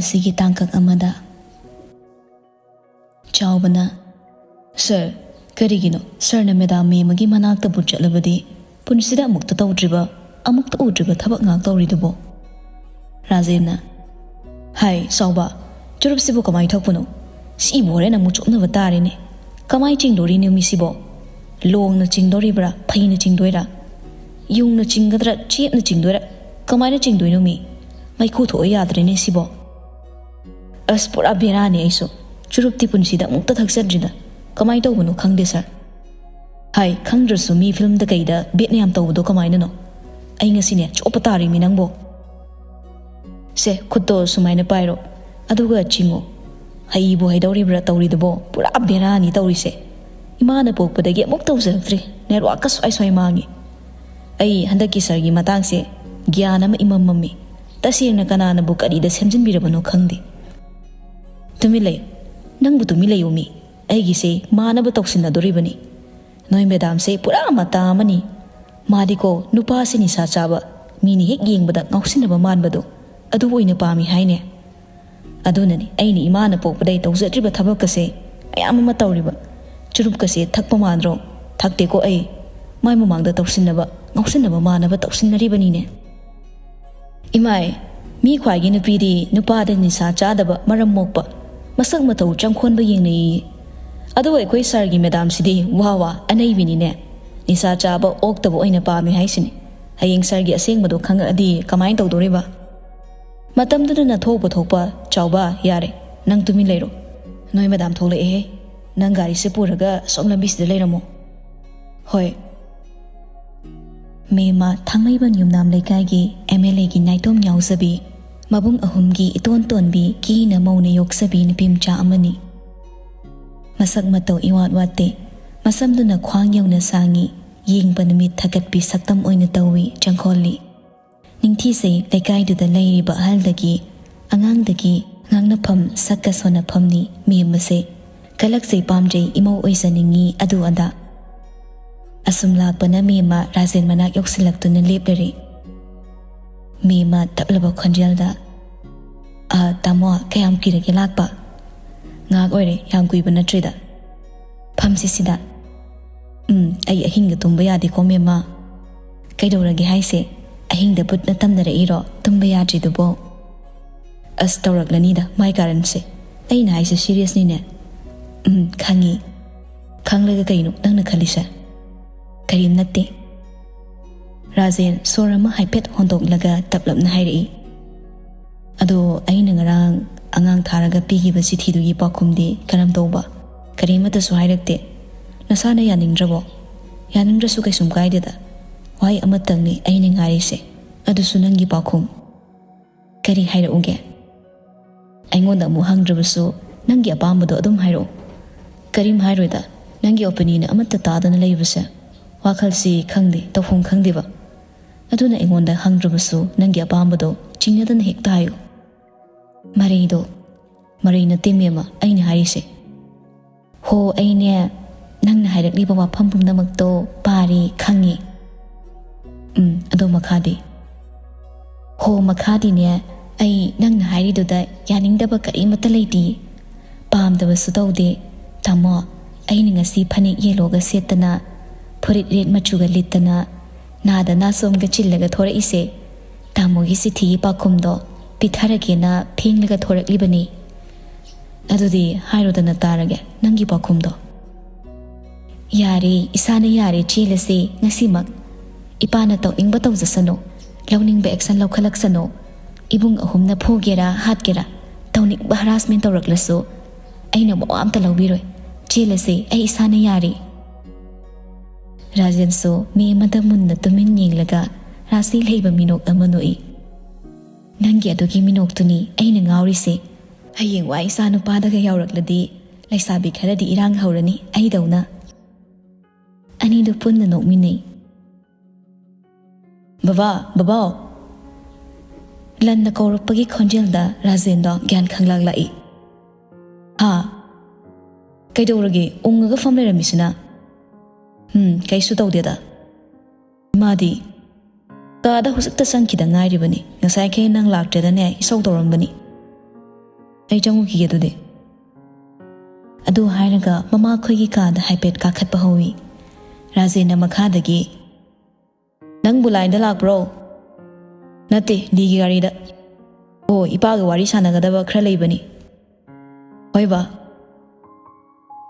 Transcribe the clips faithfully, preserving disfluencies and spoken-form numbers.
ꯑꯁꯤꯒꯤ ꯇꯥꯡꯀꯛ ꯑꯃꯗ꯫ ꯆꯥꯎꯕꯅ, "ꯁꯥꯔ, ꯀꯔꯤꯒꯤꯅꯣ ꯁꯥꯔꯅ ꯃꯦꯗꯥꯝ ꯃꯦꯃꯒꯤ ꯃꯅꯥꯛꯇꯕꯨ ꯆꯠꯂꯕꯗꯤ ꯄꯨꯟꯁꯤꯗ ꯑꯃꯨꯛꯇ ꯇꯧꯗ꯭ꯔꯤꯕ, ꯑꯃꯨꯛꯇ ꯎꯗ꯭ꯔꯤꯕ ꯊꯕꯛ ꯉꯥꯛ ꯇꯧꯔꯤꯗꯨꯕꯣ?" ꯔꯥꯖꯦꯟꯅ, "ꯍꯥꯏ ꯆꯥꯎꯕ, ꯆꯨꯔꯨꯞꯁꯤꯕꯨ ꯀꯃꯥꯏ ꯊꯛꯄꯅꯣ? ꯁꯤꯕꯨ ꯍꯣꯔꯦꯟ ꯑꯃꯨꯛ ꯆꯣꯞꯅꯕ ꯇꯥꯔꯦꯅꯦ꯫ ꯀꯃꯥꯏ ꯆꯤꯡꯗꯣꯔꯤꯅꯣ ꯃꯤꯁꯤꯕꯣ? ꯂꯣꯡꯅ ꯆꯤꯡꯗꯣꯔꯤꯕ꯭ꯔꯥ, ꯐꯩꯅ ꯆꯤꯡꯗꯣꯏꯔꯥ? ꯌꯨꯡꯅ ꯆꯤꯡꯒꯗ꯭ꯔꯥ, ꯆꯦꯞꯅ ꯆꯤꯡꯗꯣꯏꯔꯥ? ꯀꯃꯥꯏꯅ ꯆꯤꯡꯗꯣꯏꯅꯣ ꯃꯤ? ꯃꯩꯈꯨ ꯊꯣꯛꯑ ꯌꯥꯗ꯭ꯔꯦꯅꯦ ꯁꯤꯕꯣ꯫ ꯑꯁ, ꯄꯨꯔꯥ ꯕꯦꯔꯥꯅꯦ ꯑꯩꯁꯨ꯫ ꯆꯨꯔꯨꯞꯇꯤ ꯄꯨꯟꯁꯤꯗ ꯑꯃꯨꯛꯇ ꯊꯛꯆꯗ꯭ꯔꯤꯗ꯫ ꯀꯃꯥꯏ ꯇꯧꯕꯅꯣ ꯈꯪꯗꯦ ꯁꯥꯔ꯫ ꯍꯥꯏ, ꯈꯪꯗ꯭ꯔꯁꯨ ꯃꯤ ꯐꯤꯂꯝꯗ ꯀꯩꯗ ꯕꯦꯠꯅ ꯌꯥꯝ ꯇꯧꯕꯗꯣ ꯀꯃꯥꯏꯅꯅꯣ? ꯑꯩ ꯉꯁꯤꯅꯦ ꯆꯣꯞꯄ ꯇꯥꯔꯤꯃꯤ ꯅꯪꯕꯣ꯫ ꯁꯦ, ꯈꯨꯠꯇꯣ ꯁꯨꯃꯥꯏꯅ ꯄꯥꯏꯔꯣ, ꯑꯗꯨꯒ ꯆꯤꯡꯉꯣ꯫ ꯍꯩꯕꯨ ꯍꯩꯗꯧꯔꯤꯕ꯭ꯔꯥ ꯇꯧꯔꯤꯗꯨꯕꯣ? ꯄꯨꯔꯥ ꯕꯦꯔꯥꯅꯤ ꯇꯧꯔꯤꯁꯦ꯫ ꯏꯃꯥꯅ ꯄꯣꯛꯄꯗꯒꯤ ꯑꯃꯨꯛ ꯇꯧꯖꯔꯛꯇ꯭ꯔꯤ꯫ ꯅꯦꯠꯋꯥꯛꯀ ꯁ꯭ꯋꯥꯏ ꯁ꯭ꯋꯥꯏ ꯃꯥꯡꯉꯤ꯫ ꯑꯩ ꯍꯟꯗꯛꯀꯤ ꯁꯥꯔꯒꯤ ꯃꯇꯥꯡꯁꯦ ꯒ꯭ꯌꯥꯟ ꯑꯃ ꯏꯃꯝ ꯃꯝꯃꯤ꯫ ꯇꯁꯦꯡꯅ ꯀꯅꯥꯅꯕꯨ ꯀꯔꯤꯗ ꯁꯦꯝꯖꯤꯟꯕꯤꯔꯕꯅꯣ ꯈꯪꯗꯦ꯫ ꯇꯨꯃꯤꯟ ꯂꯩꯌꯨ꯫ ꯅꯪꯕꯨ ꯇꯨꯃꯤꯟ ꯂꯩꯌꯨ ꯃꯤ꯫ ꯑꯩꯒꯤꯁꯦ ꯃꯥꯟꯅꯕ ꯇꯧꯁꯤꯟꯅꯗꯣꯔꯤꯕꯅꯤ꯫ ꯅꯣꯏ ꯃꯦꯗꯥꯝꯁꯦ ꯄꯨꯔꯥ ꯃꯇꯥ ꯑꯃꯅꯤ꯫ ꯃꯥꯗꯤꯀꯣ ꯅꯨꯄꯥꯁꯦ ꯅꯤꯁꯥ ꯆꯥꯕ, ꯃꯤꯅ ꯍꯦꯛ ꯌꯦꯡꯕꯗ ꯉꯥꯎꯁꯤꯟꯅꯕ ꯃꯥꯟꯕꯗꯣ, ꯑꯗꯨꯕꯨ ꯑꯣꯏꯅ ꯄꯥꯝꯃꯤ ꯍꯥꯏꯅꯦ꯫ ꯑꯗꯨꯅꯅꯤ ꯑꯩꯅ ꯏꯃꯥꯅ ꯄꯣꯛꯄꯗꯩ ꯇꯧꯖꯗ꯭ꯔꯤꯕ ꯊꯕꯛꯀꯁꯦ ꯃꯌꯥꯝ ꯑꯃ ꯇꯧꯔꯤꯕ꯫ ꯆꯨꯔꯨꯞꯀꯁꯦ ꯊꯛꯄ ꯃꯥꯟꯗ꯭ꯔꯣ? ꯊꯛꯇꯦꯀꯣ ꯑꯩ꯫ ꯃꯥꯏ ꯃꯃꯥꯡꯗ ꯇꯧꯁꯤꯟꯅꯕ, ꯉꯥꯎꯁꯤꯟꯅꯕ ꯃꯥꯟꯅꯕ ꯇꯧꯁꯤꯟꯅꯔꯤꯕꯅꯤꯅꯦ꯫ ꯏꯃꯥꯏ, ꯃꯤ ꯈ꯭ꯋꯥꯏꯒꯤ ꯅꯨꯄꯤꯗꯤ ꯅꯨꯄꯥꯗ ꯅꯤꯁꯥ ꯆꯥꯗꯕ, ꯃꯔꯝ ꯃꯣꯛꯄ, ꯃꯁꯛ ꯃꯇꯧ ꯆꯪꯈꯣꯟꯕ ꯌꯦꯡꯅꯩꯌꯦ꯫ ꯑꯗꯨꯒ ꯑꯩꯈꯣꯏ ꯁꯥꯔꯒꯤ ꯃꯦꯗꯥꯝꯁꯤꯗꯤ ꯋꯥ ꯋꯥ ꯑꯅꯩꯕꯤꯅꯤꯅꯦ꯫ ꯅꯤꯁꯥ ꯆꯥꯕ ꯑꯣꯛꯇꯕ ꯑꯣꯏꯅ ꯄꯥꯝꯃꯤ ꯍꯥꯏꯁꯤꯅꯤ꯫ ꯍꯌꯦꯡ ꯁꯥꯔꯒꯤ ꯑꯁꯦꯡꯕꯗꯣ ꯈꯪꯉꯛꯑꯗꯤ ꯀꯃꯥꯏꯅ ꯇꯧꯗꯣꯔꯤꯕ? ꯃꯇꯝꯗꯨꯗꯅ ꯊꯣꯛꯄ ꯊꯣꯛꯄ꯫ ꯆꯥꯎꯕ, ꯌꯥꯔꯦ, ꯅꯪ ꯇꯨꯃꯤꯟ ꯂꯩꯔꯣ꯫ ꯅꯣꯏ ꯃꯦꯗꯥꯝ ꯊꯣꯛꯂꯛꯑꯦꯍꯦ꯫ ꯅꯪ ꯒꯥꯔꯤꯁꯦ ꯄꯨꯔꯒ ꯁꯣꯝ ꯂꯝꯕꯤꯁꯤꯗ ꯂꯩꯔꯝꯃꯣ꯫ ꯍꯣꯏ꯫ ꯃꯦꯝꯃ ꯊꯥꯡꯃꯩꯕꯟ ꯌꯨꯝꯅꯥꯝ ꯂꯩꯀꯥꯏꯒꯤ ꯑꯦꯝ ꯑꯦꯜ ꯑꯦꯒꯤ ꯅꯥꯏꯇꯣꯝ ꯌꯥꯎꯖꯕꯤ, ꯃꯕꯨꯡ ꯑꯍꯨꯝꯒꯤ ꯏꯇꯣꯟ ꯇꯣꯟꯕꯤ, ꯀꯦꯅ ꯃꯧꯅ ꯌꯣꯛꯆꯕꯤ ꯅꯨꯄꯤ ꯃꯆꯥ ꯑꯃꯅꯤ꯫ ꯃꯁꯛ ꯃꯇꯧ ꯏꯋꯥꯠ ꯋꯥꯠꯇꯦ꯫ ꯃꯁꯝꯗꯨꯅ ꯈ꯭ꯋꯥꯡ ꯌꯧꯅ ꯁꯥꯡꯉꯤ꯫ ꯌꯦꯡꯕ ꯅꯨꯃꯤꯠ ꯊꯀꯠꯄꯤ ꯁꯛꯇꯝ ꯑꯣꯏꯅ ꯇꯧꯏ ꯆꯪꯈꯣꯜꯂꯤ꯫ ꯅꯤꯡꯊꯤꯖꯩ ꯂꯩꯀꯥꯏꯗꯨꯗ ꯂꯩꯔꯤꯕ ꯑꯍꯜꯗꯒꯤ ꯑꯉꯥꯡꯗꯒꯤ꯫ ꯉꯥꯡꯅꯐꯝ ꯁꯛꯀ ꯁꯣꯟꯅꯐꯝꯅꯤ ꯃꯦꯝꯃꯁꯦ꯫ ꯀꯂꯛꯆꯩ ꯄꯥꯝꯖꯩ ꯏꯃꯧ ꯑꯣꯏꯖꯅꯤꯡꯉꯤ ꯑꯗꯨ ꯑꯗꯥ꯫ ꯑꯁꯨꯝ ꯂꯥꯛꯄꯅ ꯃꯦꯝꯃ ꯔꯥꯖꯦꯟ ꯃꯅꯥꯛ ꯌꯧꯁꯤꯜꯂꯛꯇꯨꯅ ꯂꯦꯞꯂꯔꯦ꯫ ꯃꯦꯝꯃ ꯇꯞꯂꯕ ꯈꯣꯟꯖꯦꯜꯗ, ꯑ, ꯇꯥꯃꯣ, ꯀꯌꯥꯝ ꯀꯨꯏꯔꯒꯦ ꯂꯥꯛꯄ? ꯉꯥꯏꯍꯥꯛ ꯑꯣꯏꯔꯦ, ꯌꯥꯝ ꯀꯨꯏꯕ ꯅꯠꯇ꯭ꯔꯤꯗ꯫ ꯐꯝꯁꯤ ꯁꯤꯗ꯫ ꯎꯝ, ꯑꯩ ꯑꯍꯤꯡꯒ ꯇꯨꯝꯕ ꯌꯥꯗꯦꯀꯣ, ꯃꯦꯝꯃ꯫ ꯀꯩꯗꯧꯔꯒꯦ ꯍꯥꯏꯁꯦ? ꯑꯍꯤꯡꯗ ꯕꯨꯠꯅ ꯇꯝꯅꯔꯛꯏꯔꯣ ꯇꯨꯝꯕ ꯌꯥꯗ꯭ꯔꯤꯗꯨꯕꯣ? ꯑꯁ, ꯇꯧꯔꯛꯂꯅꯤꯗ ꯃꯥꯏ ꯀꯥꯔꯟꯁꯦ꯫ ꯑꯩꯅ ꯍꯥꯏꯁꯦ ꯁꯤꯔꯤꯌꯁꯅꯤꯅꯦ꯫ ꯎꯝ, ꯈꯪꯉꯤ꯫ ꯈꯪꯂꯒ ꯀꯩꯅꯣ ꯅꯪꯅ ꯈꯜꯂꯤꯁꯦ? ꯀꯔꯤꯝ ꯅꯠꯇꯦ꯫ ꯔꯥꯖꯦꯟ ꯁꯣꯔ ꯑꯃ ꯍꯥꯏꯐꯦꯠ ꯍꯣꯟꯗꯣꯛꯂꯒ ꯇꯞꯂꯞꯅ ꯍꯥꯏꯔꯛꯏ꯫ "ꯑꯗꯣ ꯑꯩꯅ ꯉꯔꯥꯡ ꯑꯉꯥꯡ ꯊꯥꯔꯒ ꯄꯤꯈꯤꯕ ꯆꯤꯊꯤꯗꯨꯒꯤ ꯄꯥꯎꯈꯨꯝꯗꯤ ꯀꯔꯝ ꯇꯧꯕ? ꯀꯔꯤꯃꯠꯇꯁꯨ ꯍꯥꯏꯔꯛꯇꯦ꯫ ꯅꯁꯥꯅ ꯌꯥꯅꯤꯡꯗ꯭ꯔꯕꯣ? ꯌꯥꯅꯤꯡꯗ꯭ꯔꯁꯨ ꯀꯩꯁꯨꯝ ꯀꯥꯏꯗꯦꯗ꯫ ꯋꯥꯍꯩ ꯑꯃꯇꯪꯅꯤ ꯑꯩꯅ ꯉꯥꯏꯔꯤꯁꯦ, ꯑꯗꯨꯁꯨ ꯅꯪꯒꯤ ꯄꯥꯎꯈꯨꯝ꯫ ꯀꯔꯤ ꯍꯥꯏꯔꯛꯎꯒꯦ? ꯑꯩꯉꯣꯟꯗ ꯑꯃꯨꯛ ꯍꯪꯗ꯭ꯔꯕꯁꯨ ꯅꯪꯒꯤ ꯑꯄꯥꯝꯕꯗꯣ ꯑꯗꯨꯝ ꯍꯥꯏꯔꯛꯎ꯫ ꯀꯔꯤꯝ ꯍꯥꯏꯔꯣꯏꯗ, ꯅꯪꯒꯤ ꯑꯣꯄꯤꯅꯤꯌꯟ ꯑꯃꯠꯇ ꯇꯥꯗꯅ ꯂꯩꯕꯁꯦ ꯋꯥꯈꯜꯁꯤ ꯈꯪꯗꯦ, ꯇꯧꯐꯝ ꯈꯪꯗꯦꯕ꯫ ꯑꯗꯨꯅ ꯑꯩꯉꯣꯟꯗ ꯍꯪꯗ꯭ꯔꯕꯁꯨ ꯅꯪꯒꯤ ꯑꯄꯥꯝꯕꯗꯣ ꯆꯤꯡꯅꯗꯅ ꯍꯦꯛꯇ ꯍꯥꯏꯌꯨ꯫" "ꯃꯔꯩꯗꯣ, ꯃꯔꯩ ꯅꯠꯇꯦ ꯃꯦꯝꯃ ꯑꯩꯅ ꯍꯥꯏꯔꯤꯁꯦ꯫ ꯍꯣ, ꯑꯩꯅꯦ ꯅꯪꯅ ꯍꯥꯏꯔꯛꯂꯤꯕ ꯋꯥꯐꯝ ꯄꯨꯝꯅꯃꯛꯇꯣ ꯄꯥꯔꯤ, ꯈꯪꯉꯤ꯫" "ꯎꯝ, ꯑꯗꯣ ꯃꯈꯥꯗꯤ?" "ꯍꯣ, ꯃꯈꯥꯗꯤꯅꯦ, ꯑꯩ ꯅꯪꯅ ꯍꯥꯏꯔꯤꯗꯨꯗ ꯌꯥꯅꯤꯡꯗꯕ ꯀꯔꯤꯃꯠꯇ ꯂꯩꯇꯦ꯫ ꯄꯥꯝꯗꯕꯁꯨ ꯇꯧꯗꯦ꯫ ꯇꯥꯃꯣ, ꯑꯩꯅ ꯉꯁꯤ ꯐꯅꯦꯛ ꯌꯦꯂꯣꯒ ꯁꯦꯠꯇꯅ, ꯐꯨꯔꯤꯠ ꯔꯦꯗ ꯃꯆꯨꯒ ꯂꯤꯠꯇꯅ, ꯅꯥꯗ ꯅꯥꯁꯣꯝꯒ ꯆꯤꯜꯂꯒ ꯊꯣꯔꯛꯏꯁꯦ, ꯇꯥꯃꯣꯒꯤ ꯆꯤꯊꯤꯒꯤ ꯄꯥꯎꯈꯨꯝꯗꯣ ꯄꯤꯊꯔꯒꯦꯅ ꯐꯦꯡꯂꯒ ꯊꯣꯔꯛꯂꯤꯕꯅꯤ꯫ ꯑꯗꯨꯗꯤ ꯍꯥꯏꯔꯣꯗꯅ ꯇꯥꯔꯒꯦ ꯅꯪꯒꯤ ꯄꯥꯎꯈꯨꯝꯗꯣ꯫" "ꯌꯥꯔꯦ, ꯏꯁꯥꯅ ꯌꯥꯔꯦ, ꯆꯦꯜꯂꯁꯦ ꯉꯁꯤꯃꯛ꯫ ꯏꯄꯥꯅ ꯇꯧꯅꯤꯡꯕ ꯇꯧꯖꯁꯅꯨ, ꯂꯧꯅꯤꯡꯕ ꯑꯦꯛꯁꯟ ꯂꯧꯈꯠꯂꯛꯁꯅꯨ꯫ ꯏꯕꯨꯡ ꯑꯍꯨꯝꯅ ꯐꯨꯒꯦꯔꯥ ꯍꯥꯠꯀꯦꯔꯥ, ꯇꯧꯅꯤꯡꯕ ꯍꯔꯥꯁꯃꯦꯟ ꯇꯧꯔꯛꯂꯁꯨ ꯑꯩꯅ ꯃꯋꯥ ꯑꯝꯇ ꯂꯧꯕꯤꯔꯣꯏ꯫ ꯆꯦꯜꯂꯁꯦ, ꯑꯩ ꯏꯁꯥꯅ ꯌꯥꯔꯦ꯫" ꯔꯥꯖꯦꯟꯁꯨ ꯃꯤ ꯑꯃꯗ ꯃꯨꯟꯅ ꯇꯨꯃꯤꯟ ꯌꯦꯡꯂꯒ ꯔꯥꯁꯤ ꯂꯩꯕ ꯃꯤꯅꯣꯛ ꯑꯃ ꯅꯣꯛꯏ꯫ "ꯅꯪꯒꯤ ꯑꯗꯨꯒꯤ ꯃꯤꯅꯣꯛꯇꯨꯅꯤ ꯑꯩꯅ ꯉꯥꯎꯔꯤꯁꯦ꯫ ꯍꯌꯦꯡꯋꯥꯏ ꯏꯆꯥ ꯅꯨꯄꯥꯗꯒ ꯌꯥꯎꯔꯛꯂꯗꯤ ꯂꯩꯁꯥꯕꯤ ꯈꯔꯗꯤ ꯏꯔꯥꯡ ꯍꯧꯔꯅꯤ ꯑꯩꯗꯧꯅ꯫" ꯑꯅꯤꯗꯨ ꯄꯨꯟꯅ ꯅꯣꯛꯃꯤꯟꯅꯩ꯫ "ꯕꯕꯥ, ꯕꯕꯥꯎ!" ꯂꯟꯅ ꯀꯧꯔꯛꯄꯒꯤ ꯈꯣꯟꯖꯦꯜꯗ ꯔꯥꯖꯦꯟꯗꯣ ꯒ꯭ꯌꯥꯟ ꯈꯪꯂꯥꯛ ꯂꯥꯛꯏ꯫ "ꯍꯥ? ꯀꯩꯗꯧꯔꯒꯦ? ꯎꯪꯉꯒ ꯐꯝ ꯂꯩꯔꯝꯃꯤꯁꯤꯅ?" "ꯎꯝ, ꯀꯩꯁꯨ ꯇꯧꯗꯦꯗ꯫" ꯃꯥꯗꯤ ꯀꯥꯗ ꯍꯧꯖꯤꯛꯇ ꯆꯪꯈꯤꯗ ꯉꯥꯏꯔꯤꯕꯅꯤ꯫ ꯉꯁꯥꯏꯈꯩ ꯅꯪ ꯂꯥꯛꯇ꯭ꯔꯦꯗꯅꯦ ꯏꯁꯧ ꯇꯧꯔꯝꯕꯅꯤ꯫ ꯑꯩ ꯆꯪꯉꯨꯈꯤꯒꯦ ꯑꯗꯨꯗꯤ꯫ ꯑꯗꯨ ꯍꯥꯏꯔꯒ ꯃꯃꯥ ꯑꯩꯈꯣꯏꯒꯤ ꯀꯥꯗ ꯍꯥꯏꯐꯦꯠ ꯀꯥꯈꯠꯄ ꯍꯧꯏ꯫ ꯔꯥꯖꯦꯟꯅ ꯃꯈꯥꯗꯒꯤ, "ꯅꯪꯕꯨ ꯂꯥꯏꯟꯗ ꯂꯥꯛꯄ꯭ꯔꯣ?" "ꯅꯠꯇꯦ, ꯂꯤꯒꯤ ꯒꯥꯔꯤꯗ꯫ ꯑꯣ, ꯏꯄꯥꯒ ꯋꯥꯔꯤ ꯁꯥꯟꯅꯒꯗꯕ ꯈꯔ ꯂꯩꯕꯅꯤ꯫" "ꯍꯣꯏ ꯕꯥ꯫"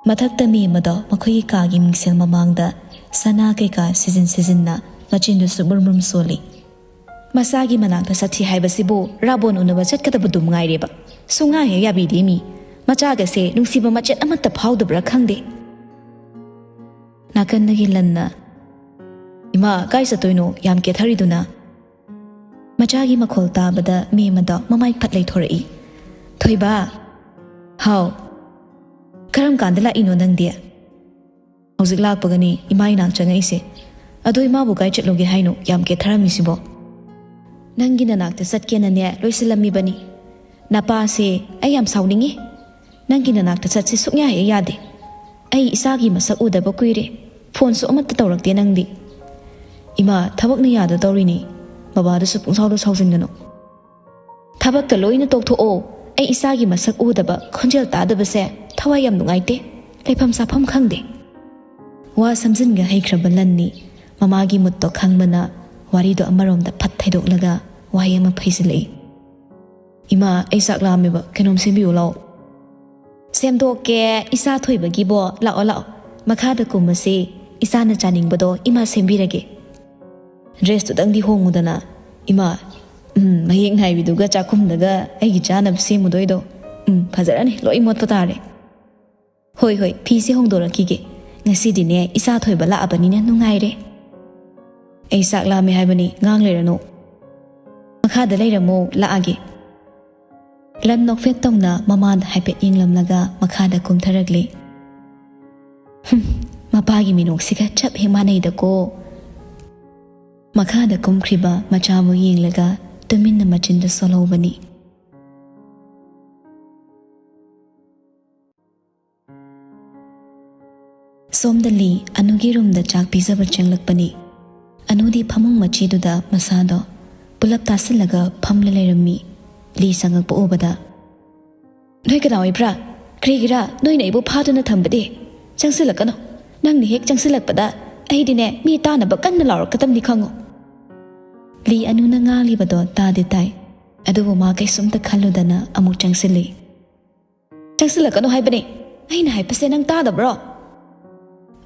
ꯃꯊꯛꯇ ꯃꯦꯝ ꯑꯗꯣ ꯃꯈꯣꯏꯒꯤ ꯀꯥꯒꯤ ꯃꯤꯡꯁꯦꯜ ꯃꯃꯥꯡꯗ ꯁꯅꯥ ꯀꯩꯀꯥ ꯁꯤꯖꯤꯟ ꯁꯤꯖꯤꯟꯅ ꯃꯆꯤꯟꯗꯨꯁꯨ ꯃꯨꯔ ꯃꯨꯔ ꯁꯣꯜꯂꯤ꯫ "ꯃꯆꯥꯒꯤ ꯃꯅꯥꯛꯇ ꯆꯠꯁꯤ ꯍꯥꯏꯕꯁꯤꯕꯨ ꯔꯥꯕꯣꯟ ꯎꯅꯕ ꯆꯠꯀꯗꯕꯗꯨꯝ ꯉꯥꯏꯔꯦꯕ꯫ ꯁꯨꯡꯌꯥ ꯍꯦꯛ ꯌꯥꯕꯤꯗꯦ ꯃꯤ꯫ ꯃꯆꯥꯒꯁꯦ ꯅꯨꯡꯁꯤꯕ ꯃꯆꯦꯠ ꯑꯃꯠꯇ ꯐꯥꯎꯗꯕ꯭ꯔꯥ ꯈꯪꯗꯦ꯫" ꯅꯥꯀꯟꯗꯒꯤ ꯂꯟꯅ, "ꯏꯃꯥ, ꯀꯥꯏ ꯆꯠꯇꯣꯏꯅꯣ? ꯌꯥꯝ ꯀꯦꯊꯔꯤꯗꯨꯅ?" ꯃꯆꯥꯒꯤ ꯃꯈꯣꯜ ꯇꯥꯕꯗ ꯃꯦꯝ ꯑꯗꯣ ꯃꯃꯥꯏ ꯐꯠ ꯂꯩꯊꯣꯔꯛꯏ꯫ "ꯊꯣꯏꯕ!" "ꯍꯥꯎ?" "ꯀꯔꯝ ꯀꯥꯟꯗ ꯂꯥꯛꯏꯅꯣ ꯅꯪꯗꯤ?" "ꯍꯧꯖꯤꯛ ꯂꯥꯛꯄꯒꯅꯤ ꯏꯃꯥ ꯏꯅꯥꯛ ꯆꯪꯉꯛꯏꯁꯦ꯫ ꯑꯗꯣ ꯏꯃꯥꯕꯨ ꯀꯥꯏ ꯆꯠꯂꯨꯒꯦ ꯍꯥꯏꯅꯣ, ꯌꯥꯝ ꯀꯦꯊꯔꯝꯃꯤꯁꯤꯕꯣ?" "ꯅꯪꯒꯤ ꯅꯅꯥꯛꯇ ꯆꯠꯀꯦꯅꯅꯦ ꯂꯣꯏꯁꯤꯜꯂꯝꯃꯤꯕꯅꯤ꯫ ꯅꯄꯥꯁꯦ ꯑꯩ ꯌꯥꯝ ꯁꯥꯎꯅꯤꯡꯉꯤ꯫ ꯅꯪꯒꯤ ꯅꯅꯥꯛꯇ ꯆꯠꯁꯤ ꯁꯨꯡꯌꯥ ꯍꯦꯛ ꯌꯥꯗꯦ꯫ ꯑꯩ ꯏꯆꯥꯒꯤ ꯃꯁꯛ ꯎꯗꯕ ꯀꯨꯏꯔꯦ꯫ ꯐꯣꯟꯁꯨ ꯑꯃꯠꯇ ꯇꯧꯔꯛꯇꯦ ꯅꯪꯗꯤ꯫" "ꯏꯃꯥ, ꯊꯕꯛꯅ ꯌꯥꯗ ꯇꯧꯔꯤꯅꯤ꯫ ꯕꯕꯥꯗꯨꯁꯨ ꯄꯨꯡꯁꯥꯎꯗ ꯁꯥꯎꯖꯤꯟꯒꯅꯨ꯫" "ꯊꯕꯛꯀ ꯂꯣꯏꯅ ꯇꯣꯛꯊꯣꯛꯑꯣ꯫ ꯑꯩ ꯏꯆꯥꯒꯤ ꯃꯁꯛ ꯎꯗꯕ, ꯈꯣꯟꯖꯦꯜ ꯇꯥꯗꯕꯁꯦ ꯊꯋꯥꯏ ꯌꯥꯝ ꯅꯨꯡꯉꯥꯏꯇꯦ꯫ ꯂꯩꯐꯝ ꯆꯥꯐꯝ ꯈꯪꯗꯦ꯫" ꯋꯥ ꯁꯝꯖꯤꯟꯒ ꯍꯩꯈ꯭ꯔꯕ ꯂꯟꯅꯤ꯫ ꯃꯃꯥꯒꯤ ꯃꯨꯠꯇꯣ ꯈꯪꯕꯅ ꯋꯥꯔꯤꯗꯣ ꯑꯃꯔꯣꯝꯗ ꯐꯠ ꯊꯩꯗꯣꯛꯂꯒ ꯋꯥꯍꯩ ꯑꯃ ꯐꯩꯖꯤꯜꯂꯛꯏ꯫ "ꯏꯃꯥ, ꯑꯩ ꯆꯥꯛ ꯂꯥꯝꯃꯦꯕ, ꯀꯩꯅꯣꯝ ꯁꯦꯝꯕꯤꯌꯨ ꯂꯥꯛꯑꯣ꯫" "ꯁꯦꯝꯗꯣꯛꯀꯦ, ꯏꯆꯥ ꯊꯣꯏꯕꯒꯤꯕꯣ꯫ ꯂꯥꯛꯑꯣ, ꯂꯥꯛꯑꯣ, ꯃꯈꯥꯗ ꯀꯨꯝꯃꯁꯤ꯫ ꯏꯆꯥꯅ ꯆꯥꯅꯤꯡꯕꯗꯣ ꯏꯃꯥ ꯁꯦꯝꯕꯤꯔꯒꯦ꯫ ꯗ꯭ꯔꯦꯁꯇꯨꯗꯪꯗꯤ ꯍꯣꯡꯉꯨꯗꯅ꯫ ꯏꯃꯥ, ꯎꯝ, ꯃꯌꯦꯛ ꯅꯥꯏꯕꯤꯗꯨꯒ ꯆꯥꯛꯈꯨꯝꯗꯒ ꯑꯩꯒꯤ ꯆꯥꯅꯕ ꯁꯦꯝꯃꯨꯗꯣꯏꯗꯣ꯫ ꯎꯝ, ꯐꯖꯔꯅꯤ, ꯂꯣꯏ ꯃꯣꯠꯄ ꯇꯥꯔꯦ꯫ ꯍꯣꯏ, ꯍꯣꯏ, ꯐꯤꯁꯦ ꯍꯣꯡꯗꯣꯔꯛꯈꯤꯒꯦ꯫ ꯉꯁꯤꯗꯤꯅꯦ, ꯏꯆꯥ ꯊꯣꯏꯕ ꯂꯥꯛꯑꯕꯅꯤꯅ ꯅꯨꯡꯉꯥꯏꯔꯦ꯫" "ꯑꯩ ꯆꯥꯛ ꯂꯥꯝꯃꯦ ꯍꯥꯏꯕꯅꯤ, ꯉꯥꯡ ꯂꯩꯔꯅꯨ꯫ ꯃꯈꯥꯗ ꯂꯩꯔꯝꯃꯣ, ꯂꯥꯛꯑꯒꯦ꯫" ꯂꯟ ꯅꯣꯛꯐꯦꯠ ꯇꯧꯅ ꯃꯃꯥꯗ ꯍꯥꯏꯐꯦꯠ ꯌꯦꯡꯂꯝꯂꯒ ꯃꯈꯥꯗ ꯀꯨꯝꯊꯔꯛꯂꯤ꯫ "ꯍꯨꯝ, ꯃꯄꯥꯒꯤ ꯃꯤꯅꯣꯛꯁꯤꯒ ꯆꯞ ꯍꯦꯛ ꯃꯥꯟꯅꯩꯗꯀꯣ꯫" ꯃꯈꯥꯗ ꯀꯨꯝꯈ꯭ꯔꯤꯕ ꯃꯆꯥꯕꯨ ꯌꯦꯡꯂꯒ ꯇꯨꯃꯤꯟꯅ ꯃꯆꯤꯟꯗꯨ ꯁꯣꯜꯍꯧꯕꯅꯤ꯫ ꯁꯣꯝꯗ ꯂꯤ ꯑꯅꯨꯒꯤ ꯔꯨꯝꯗ ꯆꯥꯛ ꯄꯤꯖꯕ ꯆꯪꯂꯛꯄꯅꯤ꯫ ꯑꯅꯨꯗꯤ ꯐꯃꯨꯡ ꯃꯆꯤꯗꯨꯗ ꯃꯁꯥꯗꯣ ꯄꯨꯂꯞ ꯇꯥꯁꯤꯜꯂꯒ ꯐꯝꯂ ꯂꯩꯔꯝꯃꯤ꯫ ꯂꯤ ꯆꯪꯉꯛꯄ ꯎꯕꯗ, ꯅꯣꯏ ꯀꯅꯥ ꯑꯣꯏꯕ꯭ꯔꯥ? ꯀꯔꯤꯒꯤꯔꯥ ꯅꯣꯏꯅ ꯑꯩꯕꯨ ꯐꯥꯗꯨꯅ ꯊꯝꯕꯗꯤ? ꯆꯪꯁꯤꯜꯂꯛꯀꯅꯨ꯫ ꯅꯪꯅ ꯍꯦꯛ ꯆꯪꯁꯤꯜꯂꯛꯄꯗ ꯑꯩꯗꯤꯅꯦ, ꯃꯤ ꯇꯥꯅꯕ ꯀꯟꯅ ꯂꯥꯎꯔꯛꯀꯗꯕꯅꯤ, ꯈꯪꯉꯨ꯫ ꯂꯤ ꯑꯅꯨꯅ ꯉꯥꯡꯂꯤꯕꯗꯣ ꯇꯥꯗꯤ ꯇꯥꯏ, ꯑꯗꯨꯕꯨ ꯃꯥ ꯀꯩꯁꯨꯝꯇ ꯈꯜꯂꯨꯗꯅ ꯑꯃꯨꯛ ꯆꯪꯁꯤꯜꯂꯤ꯫ "ꯆꯪꯁꯤꯜꯂꯛꯀꯅꯨ ꯍꯥꯏꯕꯅꯦ꯫ ꯑꯩꯅ ꯍꯥꯏꯕꯁꯦ ꯅꯪ ꯇꯥꯗꯕ꯭ꯔꯣ?"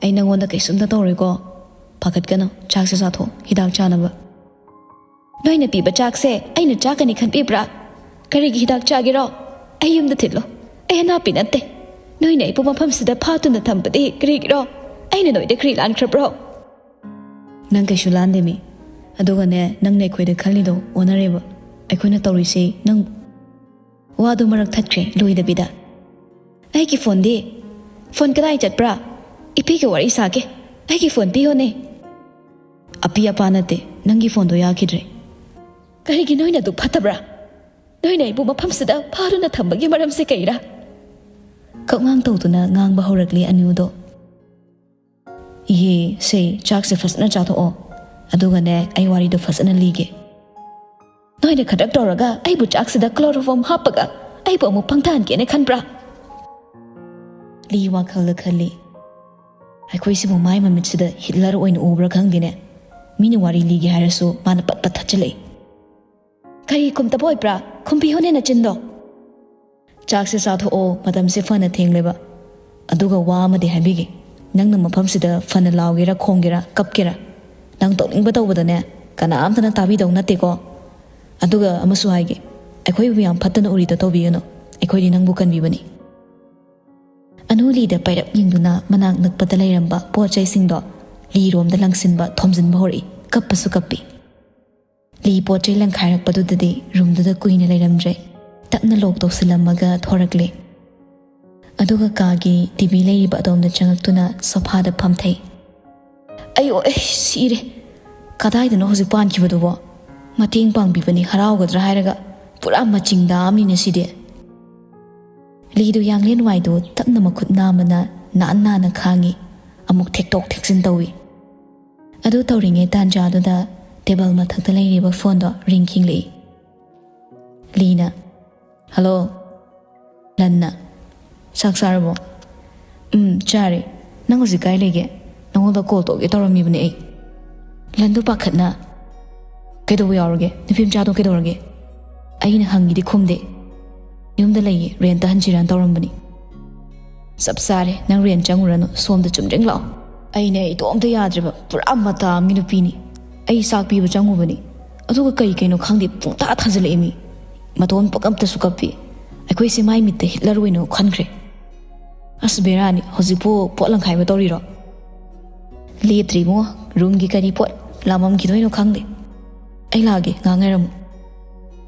"ꯑꯩ ꯅꯪꯉꯣꯟꯗ ꯀꯩꯁꯨꯝꯇ ꯇꯧꯔꯣꯏꯀꯣ꯫ ꯄꯥꯈꯠꯀꯅꯨ, ꯆꯥꯛꯁꯦ ꯆꯥꯊꯣꯛ, ꯍꯤꯗꯥꯛ ꯆꯥꯅꯕ꯫" "ꯅꯣꯏꯅ ꯄꯤꯕ ꯆꯥꯛꯁꯦ ꯑꯩꯅ ꯆꯥꯒꯅꯤ ꯈꯟꯕꯤꯕ꯭ꯔꯥ? ꯀꯔꯤꯒꯤ ꯍꯤꯗꯥꯛ ꯆꯥꯒꯦꯔꯣ? ꯑꯩ ꯌꯨꯝꯗ ꯊꯤꯜꯂꯣ꯫ ꯑꯩ ꯑꯅꯥꯄꯤ ꯅꯠꯇꯦ꯫ ꯅꯣꯏꯅ ꯑꯩꯕꯨ ꯃꯐꯝꯁꯤꯗ ꯐꯥꯗꯨꯅ ꯊꯝꯕꯗꯤ ꯀꯔꯤꯒꯤꯔꯣ? ꯑꯩꯅ ꯅꯣꯏꯗ ꯀꯔꯤ ꯂꯥꯟꯈ꯭ꯔꯕ꯭ꯔꯣ?" "ꯅꯪ ꯀꯩꯁꯨ ꯂꯥꯟꯗꯦ ꯃꯤ꯫ ꯑꯗꯨꯒꯅꯦ, ꯅꯪꯅ ꯑꯩꯈꯣꯏꯗ ꯈꯜꯂꯤꯗꯣ ꯑꯣꯟꯅꯔꯦꯕ꯫ ꯑꯩꯈꯣꯏꯅ ꯇꯧꯔꯤꯁꯤ ꯅꯪ..." ꯋꯥꯗꯨ ꯃꯔꯛ ꯊꯠꯈ꯭ꯔꯦ ꯂꯣꯏꯗꯕꯤꯗ꯫ "ꯑꯩꯒꯤ ꯐꯣꯟꯗꯤ? ꯐꯣꯟ ꯀꯗꯥꯏ ꯆꯠꯄ꯭ꯔꯥ? ꯏꯄꯤꯒ ꯋꯥꯔꯤ ꯁꯥꯒꯦ꯫ ꯑꯩꯒꯤ ꯐꯣꯟ ꯄꯤꯌꯣꯅꯦ꯫" "ꯑꯄꯤ ꯑꯄꯥ ꯅꯠꯇꯦ, ꯅꯪꯒꯤ ꯐꯣꯟꯗꯣ ꯌꯥꯈꯤꯗ꯭ꯔꯦ꯫" "ꯀꯔꯤꯒꯤ ꯅꯣꯏꯅ ꯑꯗꯨ ꯐꯠꯇꯕ꯭ꯔꯥ? ꯅꯣꯏꯅ ꯑꯩꯕꯨ ꯃꯐꯝꯁꯤꯗ ꯐꯥꯗꯨꯅ ꯊꯝꯕꯒꯤ ꯃꯔꯝꯁꯦ ꯀꯩꯔꯥ?" ꯀꯛꯉꯥꯡ ꯇꯧꯗꯨꯅ ꯉꯥꯡꯕ ꯍꯧꯔꯛꯂꯤ ꯑꯅꯨꯗꯣ꯫ "ꯏꯍꯦ, ꯁꯦ, ꯆꯥꯛꯁꯦ ꯐꯖꯅ ꯆꯥꯊꯣꯛꯑꯣ꯫ ꯑꯗꯨꯒꯅꯦ, ꯑꯩ ꯋꯥꯔꯤꯗꯣ ꯐꯖꯅ ꯂꯤꯒꯦ꯫" "ꯅꯣꯏꯅ ꯈꯗ꯭ꯔꯛ ꯇꯧꯔꯒ ꯑꯩꯕꯨ ꯆꯥꯛꯁꯤꯗ chloroform ꯍꯥꯞꯄꯒ ꯑꯩꯕꯨ ꯑꯃꯨꯛ ꯄꯪꯊꯍꯟꯒꯦꯅ ꯈꯟꯕ꯭ꯔꯥ?" ꯂꯤ ꯋꯥꯈꯜꯗ ꯈꯜꯂꯤ꯫ "ꯑꯩꯈꯣꯏꯁꯤꯕꯨ ꯃꯥꯏ ꯃꯃꯤꯠꯁꯤꯗ ꯍꯤꯠꯂꯔ ꯑꯣꯏꯅ ꯎꯕ꯭ꯔꯥ ꯈꯪꯗꯦꯅꯦ꯫ ꯃꯤꯅ ꯋꯥꯔꯤ ꯂꯤꯒꯦ ꯍꯥꯏꯔꯁꯨ ꯃꯥꯅ ꯄꯠ ꯄꯠ ꯊꯠꯆꯤꯜꯂꯛꯏ꯫" "ꯀꯔꯤ ꯈꯨꯝꯇꯕ ꯑꯣꯏꯕ꯭ꯔꯥ? ꯈꯨꯝꯕꯤꯌꯨꯅꯦ ꯅꯆꯤꯟꯗꯣ꯫" "ꯆꯥꯛꯁꯦ ꯆꯥꯊꯣꯛꯑꯣ, ꯃꯇꯝꯁꯦ ꯐꯅ ꯊꯦꯡꯂꯦꯕ꯫ ꯑꯗꯨꯒ ꯋꯥ ꯑꯃꯗꯤ ꯍꯥꯏꯕꯤꯒꯦ꯫ ꯅꯪꯅ ꯃꯐꯝꯁꯤꯗ ꯐꯅ ꯂꯥꯎꯒꯦꯔꯥ, ꯈꯣꯡꯒꯦꯔꯥ, ꯀꯞꯀꯦꯔꯥ, ꯅꯪ ꯇꯧꯅꯤꯡꯕ ꯇꯧꯕꯗꯅꯦ, ꯀꯅꯥꯝꯇꯅ ꯇꯥꯕꯤꯗꯧ ꯅꯠꯇꯦꯀꯣ꯫ ꯑꯗꯨꯒ ꯑꯃꯁꯨ ꯍꯥꯏꯒꯦ, ꯑꯩꯈꯣꯏꯕꯨ ꯌꯥꯝ ꯐꯠꯇꯅ ꯎꯔꯤꯗ ꯇꯧꯕꯤꯒꯅꯨ꯫ ꯑꯩꯈꯣꯏꯗꯤ ꯅꯪꯕꯨ ꯀꯟꯕꯤꯕꯅꯤ꯫" ꯑꯅꯨ ꯂꯤꯗ ꯄꯥꯏꯔꯞ ꯌꯦꯡꯗꯨꯅ ꯃꯅꯥꯛ ꯅꯛꯄꯗ ꯂꯩꯔꯝꯕ ꯄꯣꯠ ꯆꯩꯁꯤꯡꯗꯣ ꯂꯤꯔꯣꯝꯗ ꯂꯪꯁꯤꯟꯕ, ꯊꯣꯝꯖꯤꯟꯕ ꯍꯧꯔꯛꯏ꯫ ꯀꯞꯄꯁꯨ ꯀꯞꯄꯤ꯫ ꯂꯤ ꯄꯣꯠ ꯆꯩ ꯂꯪꯈꯥꯏꯔꯛꯄꯗꯨꯗꯗꯤ ꯔꯨꯝꯗꯨꯗ ꯀꯨꯏꯅ ꯂꯩꯔꯝꯗ꯭ꯔꯦ꯫ ꯇꯞꯅ ꯂꯣꯛ ꯇꯧꯁꯤꯜꯂꯝꯃꯒ ꯊꯣꯔꯛꯂꯦ꯫ ꯑꯗꯨꯒ ꯀꯥꯒꯤ ꯇꯤꯚꯤ ꯂꯩꯔꯤꯕ ꯑꯗꯣꯝꯗ ꯆꯪꯉꯛꯇꯨꯅ ꯁꯣꯐꯥꯗ ꯐꯝꯊꯩ꯫ "ꯑꯩ, ꯑꯣ, ꯑꯩ ꯁꯤꯔꯦ꯫ ꯀꯗꯥꯏꯗꯅꯣ ꯍꯧꯖꯤꯛ ꯄꯥꯟꯈꯤꯕꯗꯨꯕꯣ? ꯃꯇꯦꯡ ꯄꯥꯡꯕꯤꯕꯅꯤ ꯍꯔꯥꯎꯒꯗ꯭ꯔꯥ ꯍꯥꯏꯔꯒ ꯄꯨꯔꯥ ꯃꯆꯤꯡꯗ ꯑꯃꯅꯤꯅꯦ ꯁꯤꯗꯤ꯫" ꯂꯤꯗꯨ ꯌꯥꯡꯂꯦꯟ ꯋꯥꯏꯗꯨ ꯇꯞꯅ ꯃꯈꯨꯠ ꯅꯥꯝꯃꯅ ꯅꯥꯟ ꯅꯥꯟꯅ ꯈꯥꯡꯉꯤ꯫ ꯑꯃꯨꯛ ꯊꯦꯛꯇꯣꯛ ꯊꯦꯛꯆꯤꯟ ꯇꯧꯏ꯫ ꯑꯗꯨ ꯇꯧꯔꯤꯉꯩ ꯇꯥꯟꯖꯥꯗꯨꯗ ꯇꯦꯕꯜ ꯃꯊꯛꯇ ꯂꯩꯔꯤꯕ ꯐꯣꯟꯗꯣ ꯔꯤꯡ ꯈꯤꯡꯂꯛꯏ꯫ ꯂꯤꯅ, "ꯍꯜꯂꯣ?" ꯂꯟꯅ, "ꯆꯥꯛ ꯆꯥꯔꯕꯣ?" "ꯎꯝ, ꯆꯥꯔꯦ꯫ ꯅꯪ ꯍꯧꯖꯤꯛ ꯀꯥꯏ ꯂꯩꯒꯦ? ꯅꯉꯣꯟꯗ ꯀꯣꯜ ꯇꯧꯒꯦ ꯇꯧꯔꯝꯃꯤꯕꯅꯦ ꯑꯩ꯫" ꯂꯟꯗꯨ ꯄꯥꯈꯠꯅ, "ꯀꯩꯗꯧꯕ ꯌꯥꯎꯔꯒꯦ? ꯅꯨꯄꯤ ꯃꯆꯥꯗꯣ ꯀꯩꯗꯧꯔꯒꯦ?" ꯑꯩꯅ ꯍꯪꯉꯤꯗꯤ ꯈꯨꯝꯗꯦ꯫ "ꯌꯨꯝꯗ ꯂꯩꯌꯦ, ꯔꯦꯟꯇ ꯍꯟꯁꯤꯔꯥꯅ ꯇꯧꯔꯝꯕꯅꯤ꯫" "ꯆꯞ ꯆꯥꯔꯦ, ꯅꯪ ꯔꯦꯟ ꯆꯪꯉꯨꯔꯅꯨ, ꯁꯣꯝꯗ ꯆꯨꯝꯗ꯭ꯔꯤꯡ ꯂꯥꯛꯑꯣ꯫" ꯑꯩꯅꯦ ꯏꯇꯣꯝꯇ ꯌꯥꯗ꯭ꯔꯦꯕ, ꯄꯨꯔꯥ ꯃꯇꯥ ꯑꯃꯒꯤ ꯅꯨꯄꯤꯅꯤ꯫ ꯑꯩ ꯆꯥꯛ ꯄꯤꯕ ꯆꯪꯉꯨꯕꯅꯤ, ꯑꯗꯨꯒ ꯀꯩ ꯀꯩꯅꯣ ꯈꯪꯗꯦ, ꯄꯨꯡꯇꯥ ꯊꯥꯖꯤꯜꯂꯛꯑꯦ ꯃꯤ꯫ ꯃꯇꯣꯟ ꯄꯛ ꯑꯝꯇꯁꯨ ꯀꯞꯄꯤ꯫ ꯑꯩꯈꯣꯏꯁꯦ ꯃꯥꯏ ꯃꯤꯠꯇ ꯍꯤꯠꯂꯔ ꯑꯣꯏꯅ ꯈꯟꯈ꯭ꯔꯦ꯫ ꯑꯁ ꯕꯦꯔꯥꯅꯤ, ꯍꯧꯖꯤꯛꯄꯨ ꯄꯣꯠ ꯂꯪꯈꯥꯏꯕ ꯇꯧꯔꯤꯔꯣ? ꯂꯦꯞꯇ꯭ꯔꯤ ꯏꯕꯨꯡꯉꯣ, ꯔꯨꯝꯒꯤ ꯀꯔꯤ ꯄꯣꯠ ꯂꯥꯝꯃꯝꯈꯤꯗꯣꯏꯅꯣ ꯈꯪꯗꯦ꯫ ꯑꯩ ꯂꯥꯛꯑꯒꯦ, ꯉꯥꯏꯍꯥꯛ ꯉꯥꯏꯔꯝꯃꯨ꯫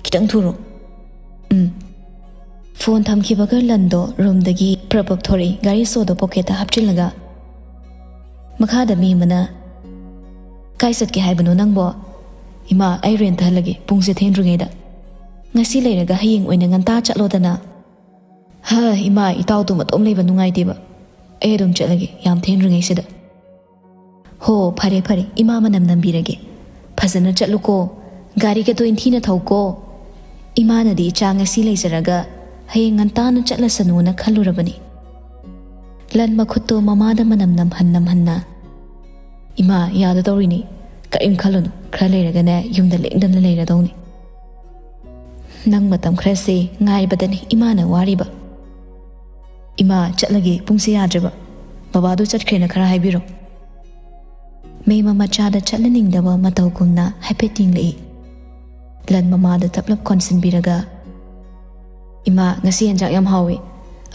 ꯈꯤꯇꯪ ꯊꯨꯔꯣ꯫ ꯎꯝ꯫ ꯐꯣꯟ ꯊꯝꯈꯤꯕꯒ ꯂꯟꯗꯣ ꯔꯨꯝꯗꯒꯤ ꯄ꯭ꯔꯞ ꯄ꯭ꯔꯞ ꯊꯣꯔꯛꯏ, ꯒꯥꯔꯤ ꯁꯣꯗꯣ ꯄꯣꯀꯦꯠꯇ ꯍꯥꯞꯆꯤꯜꯂꯒ꯫ ꯃꯈꯥꯗ ꯃꯤ ꯑꯃꯅ, "ꯀꯥꯏ ꯆꯠꯀꯦ ꯍꯥꯏꯕꯅꯣ ꯅꯪꯕꯣ?" "ꯏꯃꯥ, ꯑꯩ ꯔꯦꯟꯇ ꯍꯜꯂꯒꯦ, ꯄꯨꯡꯁꯦ ꯊꯦꯡꯗ꯭ꯔꯤꯉꯩꯗ꯫ ꯉꯁꯤ ꯂꯩꯔꯒ ꯍꯌꯦꯡ ꯑꯣꯏꯅ ꯉꯟꯇꯥ ꯆꯠꯂꯣꯗꯅ꯫" "ꯍ, ꯏꯃꯥ, ꯏꯇꯥꯎꯗꯨ ꯃꯇꯣꯝ ꯂꯩꯕ ꯅꯨꯡꯉꯥꯏꯇꯦꯕ꯫ ꯑꯩ ꯑꯗꯨꯝ ꯆꯠꯂꯒꯦ, ꯌꯥꯝ ꯊꯦꯡꯗ꯭ꯔꯤꯉꯩꯁꯤꯗ꯫" "ꯍꯣ, ꯐꯔꯦ ꯐꯔꯦ, ꯏꯃꯥ ꯃꯅꯝ ꯅꯝꯕꯤꯔꯒꯦ꯫ ꯐꯖꯅ ꯆꯠꯂꯨꯀꯣ꯫ ꯒꯥꯔꯤꯒꯗꯣ ꯏꯟꯊꯤꯅ ꯊꯧꯀꯣ꯫ ꯏꯃꯥꯅꯗꯤ ꯏꯆꯥ ꯉꯁꯤ ꯂꯩꯖꯔꯒ ꯍꯌꯦꯡ ꯉꯟꯇꯥꯅ ꯆꯠꯂꯁꯅꯨꯅ ꯈꯜꯂꯨꯔꯕꯅꯤ꯫" ꯂꯟ ꯃꯈꯨꯠꯇꯣ ꯃꯃꯥꯗ ꯃꯅꯝ ꯅꯝꯍꯟ ꯅꯝꯍꯟꯅ, "ꯏꯃꯥ, ꯌꯥꯗꯗꯧꯔꯤꯅꯤ꯫ ꯀꯔꯤꯝ ꯈꯜꯂꯨꯅꯨ꯫ ꯈꯔ ꯂꯩꯔꯒꯅꯦ ꯌꯨꯝꯗ ꯂꯦꯡꯗꯅ ꯂꯩꯔꯗꯧꯅꯤ꯫ ꯅꯪ ꯃꯇꯝ ꯈꯔꯁꯦ ꯉꯥꯏꯕꯗꯅꯤ ꯏꯃꯥꯅ ꯋꯥꯔꯤꯕ꯫ ꯏꯃꯥ, ꯆꯠꯂꯒꯦ, ꯄꯨꯡꯁꯦ ꯌꯥꯗ꯭ꯔꯦꯕ꯫ ꯕꯕꯥꯗꯣ ꯆꯠꯈ꯭ꯔꯦꯅ ꯈꯔ ꯍꯥꯏꯕꯤꯔꯣ꯫" ꯃꯦꯝꯃ ꯃꯆꯥꯗ ꯆꯠꯍꯟꯅꯤꯡꯗꯕ ꯃꯇꯧꯒꯨꯝꯅ ꯍꯥꯏꯐꯦꯠ ꯌꯦꯡꯂꯛꯏ꯫ ꯂꯟ ꯃꯃꯥꯗ ꯇꯞꯂꯞ ꯀꯣꯟꯁꯤꯟꯕꯤꯔꯒ, "ꯏꯃꯥ, ꯉꯁꯤ ꯌꯦꯟꯖꯥꯡ ꯌꯥꯝ ꯍꯥꯎꯋꯤ꯫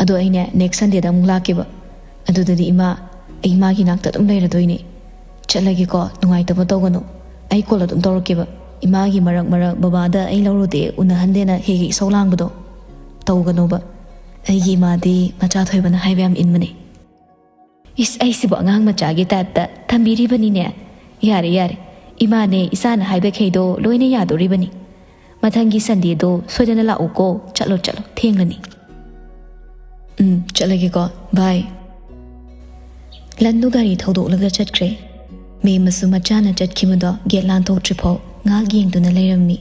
ꯑꯗꯣ ꯑꯩꯅꯦ next Sundayꯗ ꯑꯃꯨꯛ ꯂꯥꯛꯀꯦꯕ꯫ ꯑꯗꯨꯗꯗꯤ ꯏꯃꯥ, ꯑꯩ ꯏꯃꯥꯒꯤ ꯅꯥꯛꯇ ꯑꯗꯨꯝ ꯂꯩꯔꯗꯣꯏꯅꯦ꯫ ꯆꯠꯂꯒꯦꯀꯣ, ꯅꯨꯡꯉꯥꯏꯇꯕ ꯇꯧꯒꯅꯨ꯫ ꯑꯩ ꯀꯣꯜ ꯑꯗꯨꯝ ꯇꯧꯔꯛꯀꯦꯕ꯫ ꯏꯃꯥꯒꯤ ꯃꯔꯛ ꯃꯔꯛ ꯕꯕꯥꯗ ꯑꯩ ꯂꯧꯔꯨꯗꯦ, ꯎꯅꯍꯟꯗꯦꯅ ꯍꯦꯛ ꯍꯦꯛ ꯏꯁꯧ ꯂꯥꯡꯕꯗꯣ ꯇꯧꯒꯅꯣꯕ꯫ ꯑꯩꯒꯤ ꯏꯃꯥꯗꯤ ꯃꯆꯥ ꯊꯣꯏꯕꯅ ꯍꯥꯏꯕ ꯌꯥꯝ ꯏꯟꯕꯅꯦ꯫" ꯏꯁ, ꯑꯩꯁꯤꯕꯨ ꯑꯉꯥꯡ ꯃꯆꯥꯒꯤ ꯇꯥꯏꯞꯇ ꯊꯝꯕꯤꯔꯤꯕꯅꯤꯅꯦ꯫ ꯌꯥꯔꯦ, ꯌꯥꯔꯦ꯫ ꯏꯃꯥꯅꯦ, ꯏꯆꯥꯅ ꯍꯥꯏꯕꯈꯩꯗꯣ ꯂꯣꯏꯅ ꯌꯥꯗꯣꯔꯤꯕꯅꯤ꯫ ꯃꯊꯪꯒꯤ Sundayꯗꯣ ꯁꯣꯏꯗꯅ ꯂꯥꯛꯎꯀꯣ꯫ ꯆꯠꯂꯣ, ꯆꯠꯂꯣ, ꯊꯦꯡꯂꯅꯤ꯫ "ꯎꯝ, ꯆꯠꯂꯒꯦꯀꯣ꯫ Bye꯫" ꯂꯟꯗꯨ ꯒꯥꯔꯤ ꯊꯧꯗꯣꯛꯂꯒ ꯆꯠꯈ꯭ꯔꯦ꯫ ꯃꯦꯝꯃꯁꯨ ꯃꯆꯥꯅ ꯆꯠꯈꯤꯕꯗꯣ ꯒꯦꯠ ꯂꯥꯟꯊꯣꯛꯇ꯭ꯔꯤꯐꯥꯎ ꯉꯥꯏꯍꯥꯛ ꯌꯦꯡꯗꯨꯅ ꯂꯩꯔꯝꯃꯤ꯫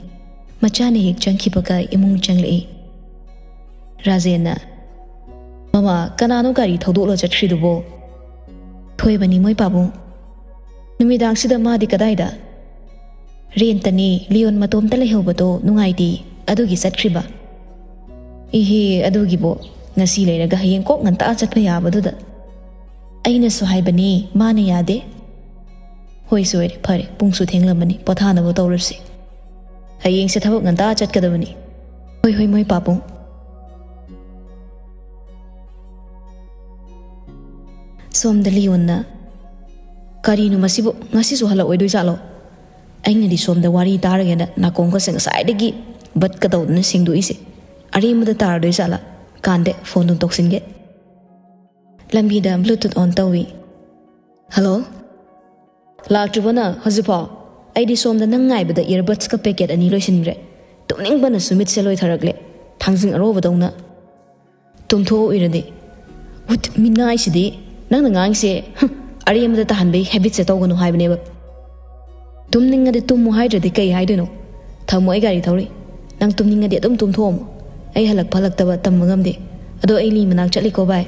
ꯃꯆꯥꯅ ꯍꯦꯛ ꯆꯪꯈꯤꯕꯒ ꯏꯃꯨꯡ ꯆꯪꯂꯛꯏ꯫ ꯔꯥꯖꯦꯟꯅ, "ꯃꯃꯥ, ꯀꯅꯥꯅꯣ ꯒꯥꯔꯤ ꯊꯧꯗꯣꯛꯂ ꯆꯠꯈ꯭ꯔꯤꯗꯨꯕꯣ?" "ꯊꯣꯏꯕꯅꯤ ꯃꯣꯏ ꯄꯥꯕꯨꯡ꯫ ꯅꯨꯃꯤꯗꯥꯡꯁꯤꯗ ꯃꯥꯗꯤ ꯀꯗꯥꯏꯗ?" "ꯔꯦꯟꯇꯅꯤ, ꯂꯤꯌꯣꯟ ꯃꯇꯣꯝꯇ ꯂꯩꯍꯧꯕꯗꯣ ꯅꯨꯡꯉꯥꯏꯇꯦ, ꯑꯗꯨꯒꯤ ꯆꯠꯈ꯭ꯔꯤꯕ꯫" "ꯏꯍꯦ, ꯑꯗꯨꯒꯤꯕꯣ, ꯉꯁꯤ ꯂꯩꯔꯒ ꯍꯌꯦꯡ ꯀꯣꯛ ꯉꯟꯇꯥ ꯆꯠꯄ ꯌꯥꯕꯗꯨꯗ꯫ ꯑꯩꯅꯁꯨ ꯍꯥꯏꯕꯅꯤ, ꯃꯥꯅ ꯌꯥꯗꯦ꯫" "ꯍꯣꯏ, ꯁꯣꯏꯔꯦ, ꯐꯔꯦ, ꯄꯨꯡꯁꯨ ꯊꯦꯡꯂꯝꯃꯅꯤ, ꯄꯣꯊꯥꯅꯕ ꯇꯧꯔꯁꯤ꯫ ꯍꯌꯦꯡꯁꯦ ꯊꯕꯛ ꯉꯟꯇꯥ ꯆꯠꯀꯗꯕꯅꯤ꯫" "ꯍꯣꯏ, ꯍꯣꯏ, ꯃꯣꯏ ꯄꯥꯕꯨꯡ꯫" ꯁꯣꯝꯗ ꯂꯤꯌꯣꯟꯅ, "ꯀꯔꯤꯅꯣ ꯃꯁꯤꯕꯨ, ꯉꯁꯤꯁꯨ ꯍꯜꯂꯛꯑꯣꯏꯗꯣꯏꯖꯥꯠꯂꯣ?" ꯑꯩꯅꯗꯤ ꯁꯣꯝꯗ ꯋꯥꯔꯤ ꯇꯥꯔꯒꯦꯅ ꯅꯥꯀꯣꯡꯒꯁꯦ ꯉꯁꯥꯏꯗꯒꯤ ꯕꯠꯀ ꯇꯧꯗꯅ ꯁꯦꯡꯗꯣꯛꯏꯁꯦ꯫ ꯑꯔꯦꯝꯕꯗ ꯇꯥꯔꯗꯣꯏꯖꯥꯠꯂꯥ? ꯀꯥꯟꯗꯦ, ꯐꯣꯟꯗꯨ ꯇꯧꯁꯤꯟꯒꯦ꯫ ꯂꯝꯕꯤꯗ Bluetooth on ꯇꯧꯏ꯫ "ꯍꯜꯂꯣ?" "ꯂꯥꯛꯇ꯭ꯔꯤꯕꯣ ꯅꯪ ꯍꯧꯖꯤꯛꯐꯥꯎ? ꯑꯩꯗꯤ ꯁꯣꯝꯗ ꯅꯪ ꯉꯥꯏꯕꯗ earbudsꯀ packet ꯑꯅꯤ ꯂꯣꯏꯁꯤꯟꯈ꯭ꯔꯦ꯫ ꯇꯨꯝꯅꯤꯡꯕꯅꯁꯨ ꯃꯤꯠꯁꯦ ꯂꯣꯏꯊꯔꯛꯂꯦ꯫ ꯊꯥꯡꯖꯤꯡ ꯑꯔꯣꯕꯗꯧꯅ꯫ ꯇꯨꯝꯊꯣꯛꯎꯏꯔꯗꯤ꯫ ꯎꯠ, ꯃꯤꯅꯥꯏꯁꯤꯗꯤ꯫ ꯅꯪꯅ ꯉꯥꯡꯉꯤꯁꯦ, ꯍꯨꯝ, ꯑꯔꯦꯝꯕꯗ ꯇꯥꯍꯟꯕꯒꯤ habitꯁꯦ ꯇꯧꯒꯅꯨ ꯍꯥꯏꯕꯅꯦꯕ꯫ ꯇꯨꯝꯅꯤꯡꯉꯗꯤ ꯇꯨꯝꯃꯨ ꯍꯥꯏꯗ꯭ꯔꯗꯤ ꯀꯩ ꯍꯥꯏꯗꯣꯏꯅꯣ? ꯊꯝꯃꯣ, ꯑꯩ ꯒꯥꯔꯤ ꯊꯧꯔꯤ꯫ ꯅꯪ ꯇꯨꯝꯅꯤꯡꯉꯗꯤ ꯑꯗꯨꯝ ꯇꯨꯝꯊꯣꯛꯑꯝꯃꯣ꯫ ꯑꯩ ꯍꯜꯂꯛꯄ ꯍꯜꯂꯛꯇꯕ ꯇꯝꯕ ꯉꯝꯗꯦ꯫ ꯑꯗꯣ ꯑꯩ ꯂꯤ ꯃꯅꯥꯛ ꯆꯠꯂꯤꯀꯣ ꯚꯥꯏ꯫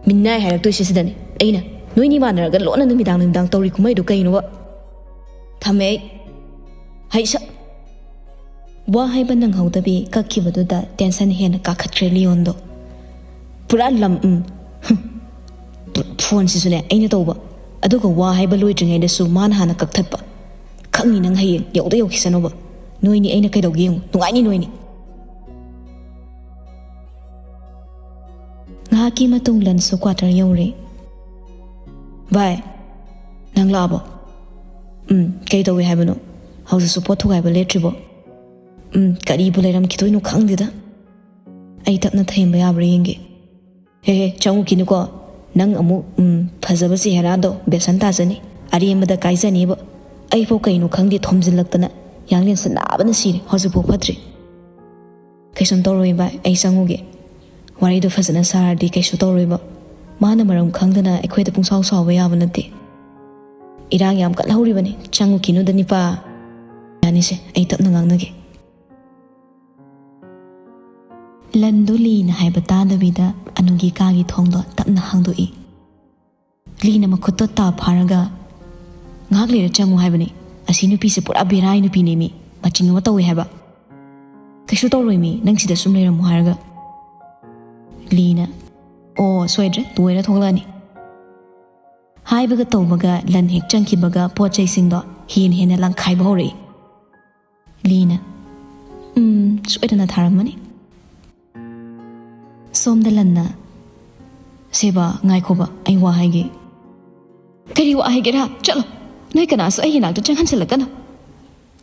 ꯃꯤꯅꯥꯏ ꯍꯥꯏꯔꯛꯇꯣꯏꯁꯦ ꯁꯤꯗꯅꯤ꯫ ꯑꯩꯅ ꯅꯣꯏꯅꯤ ꯃꯥꯟꯅꯔꯒ ꯂꯣꯟꯅ ꯅꯨꯃꯤꯗꯥꯡ ꯅꯨꯃꯤꯗꯥꯡ ꯇꯧꯔꯤ ꯀꯨꯝꯍꯩꯗꯣ ꯀꯩꯅꯣꯕ? ꯊꯝꯃꯦ ꯑꯩ꯫ ꯍꯩꯁ꯫ ꯋꯥ ꯍꯥꯏꯕ ꯅꯪꯍꯧꯗꯕꯤ ꯀꯛꯈꯤꯕꯗꯨꯗ tension ꯍꯦꯟꯅ ꯀꯥꯈꯠꯈ꯭ꯔꯦ ꯂꯤꯌꯣꯟꯗꯣ꯫ ꯄꯨꯔꯥ ꯂꯝ, ꯎꯝ꯫ ꯍꯨꯝ꯫ ꯐꯣꯟꯁꯤꯁꯨꯅꯦ ꯑꯩꯅ ꯇꯧꯕ꯫ ꯑꯗꯨꯒ ꯋꯥ ꯍꯥꯏꯕ ꯂꯣꯏꯗ꯭ꯔꯤꯉꯩꯗꯁꯨ ꯃꯥꯅ ꯍꯥꯟꯅ ꯀꯛꯊꯠꯄ꯫ ꯈꯪꯅꯤ ꯅꯪ ꯍꯌꯦꯡ ꯌꯧꯗ ꯌꯧꯈꯤꯁꯅꯨꯕ꯫ ꯅꯣꯏꯅꯤ ꯑꯩꯅ ꯀꯩꯗꯧꯒꯦ ꯌꯦꯡꯉꯨ꯫ ꯅꯨꯡꯉꯥꯏꯅꯤ ꯅꯣꯏꯅꯤ꯫ ꯉꯥꯏꯍꯥꯛꯀꯤ ꯃꯇꯨꯡ ꯂꯟꯁꯨ quarter ꯌꯧꯔꯦ꯫ "ꯚꯥꯏ, ꯅꯪ ꯂꯥꯛꯑꯕꯣ?" "ꯎꯝ, ꯀꯩ ꯇꯧꯏ ꯍꯥꯏꯕꯅꯣ? ꯍꯧꯖꯤꯛꯁꯨ ꯄꯣꯠ ꯊꯨꯒꯥꯏꯕ ꯂꯦꯞꯇ꯭ꯔꯤꯕꯣ?" "ꯎꯝ, ꯀꯔꯤꯕꯨ ꯂꯩꯔꯝꯈꯤꯗꯣꯏꯅꯣ ꯈꯪꯗꯦꯗ꯫" "ꯑꯩ ꯇꯞꯅ ꯊꯦꯝꯕ ꯌꯥꯕ꯭ꯔꯥ ꯌꯦꯡꯒꯦ꯫" "ꯍꯦ ꯍꯦ, ꯆꯪꯉꯨꯈꯤꯅꯨꯀꯣ꯫ ꯅꯪ ꯑꯃꯨꯛ, ꯎꯝ, ꯐꯖꯕ ꯆꯦꯍꯔꯥꯗꯣ ꯕꯦꯁꯟ ꯇꯥꯖꯅꯤ꯫ ꯑꯔꯦꯝꯕꯗ ꯀꯥꯏꯖꯅꯤꯕ꯫ ꯑꯩꯐꯥꯎ ꯀꯩꯅꯣ ꯈꯪꯗꯦ ꯊꯣꯝꯖꯤꯜꯂꯛꯇꯅ꯫ ꯌꯥꯡꯂꯦꯟꯁꯦ ꯅꯥꯕꯅ ꯁꯤꯔꯦ, ꯍꯧꯖꯤꯛꯐꯥꯎ ꯐꯠꯇ꯭ꯔꯤ꯫" "ꯀꯩꯁꯨꯝ ꯇꯧꯔꯣꯏ ꯚꯥꯏ, ꯑꯩ ꯆꯪꯉꯨꯒꯦ꯫ ꯋꯥꯔꯤꯗꯣ ꯐꯖꯅ ꯁꯥꯔꯗꯤ ꯀꯩꯁꯨ ꯇꯧꯔꯣꯏꯕ꯫ ꯃꯥꯅ ꯃꯔꯝ ꯈꯪꯗꯅ ꯑꯩꯈꯣꯏꯗ ꯄꯨꯡꯁꯥꯎ ꯁꯥꯎꯕ ꯌꯥꯕ ꯅꯠꯇꯦ꯫ ꯏꯔꯥꯡ ꯌꯥꯝ ꯀꯜꯍꯧꯔꯤꯕꯅꯤ, ꯆꯪꯉꯨꯈꯤꯅꯨꯗ ꯅꯤꯄꯥ꯫" "ꯌꯥꯅꯤꯁꯦ, ꯑꯩ ꯇꯞꯅ ꯉꯥꯡꯅꯒꯦ꯫" ꯂꯟꯗꯨ ꯂꯤꯅ ꯍꯥꯏꯕ ꯇꯥꯗꯕꯤꯗ ꯑꯅꯨꯒꯤ ꯀꯥꯒꯤ ꯊꯣꯡꯗꯣ ꯇꯞꯅ ꯍꯥꯡꯗꯣꯛꯏ꯫ ꯂꯤꯅ ꯃꯈꯨꯠꯇꯣ ꯇꯥ ꯐꯥꯔꯒ, "ꯉꯥꯏꯍꯥꯛ ꯂꯩꯔ ꯆꯪꯉꯨ ꯍꯥꯏꯕꯅꯤ꯫ ꯑꯁꯤ ꯅꯨꯄꯤꯁꯦ ꯄꯨꯔꯥ ꯕꯦꯔꯥꯏ ꯅꯨꯄꯤꯅꯦꯃꯤ꯫ ꯃꯆꯤꯡ ꯑꯃ ꯇꯧꯋꯦ ꯍꯥꯏꯕ꯫ ꯀꯩꯁꯨ ꯇꯧꯔꯣꯏꯃꯤ, ꯅꯪ ꯁꯤꯗ ꯁꯨꯝ ꯂꯩꯔꯝꯃꯨ" ꯍꯥꯏꯔꯒ꯫ ꯂꯤꯅ, "ꯑꯣ, ꯁꯣꯏꯗ꯭ꯔꯦ, ꯇꯣꯏꯔ ꯊꯣꯛꯂꯛꯑꯅꯤ" ꯍꯥꯏꯕꯒ ꯇꯧꯕꯒ ꯂꯟ ꯍꯦꯛ ꯆꯪꯈꯤꯕꯒ ꯄꯣꯠ ꯆꯩꯁꯤꯡꯗꯣ ꯍꯦꯟꯅ ꯍꯦꯟꯅ ꯂꯪꯈꯥꯏꯕ ꯍꯧꯔꯛꯏ꯫ ꯂꯤꯅ, "ꯎꯝ, ꯁꯣꯏꯗꯅ ꯊꯥꯔꯝꯃꯅꯤ꯫ ꯁꯣꯝꯗ ꯂꯟꯅ, ꯁꯦꯕꯥ, ꯉꯥꯏꯈꯣꯕ, ꯑꯩ ꯋꯥ ꯍꯥꯏꯒꯦ"꯫ "ꯀꯔꯤ ꯋꯥ ꯍꯥꯏꯒꯦꯔꯥ? ꯆꯠꯂꯣ꯫ ꯅꯣꯏ ꯀꯅꯥꯁꯨ ꯑꯩꯒꯤ ꯅꯥꯛꯇ ꯆꯪꯍꯟꯁꯤꯜꯂꯛꯀꯅꯨ"꯫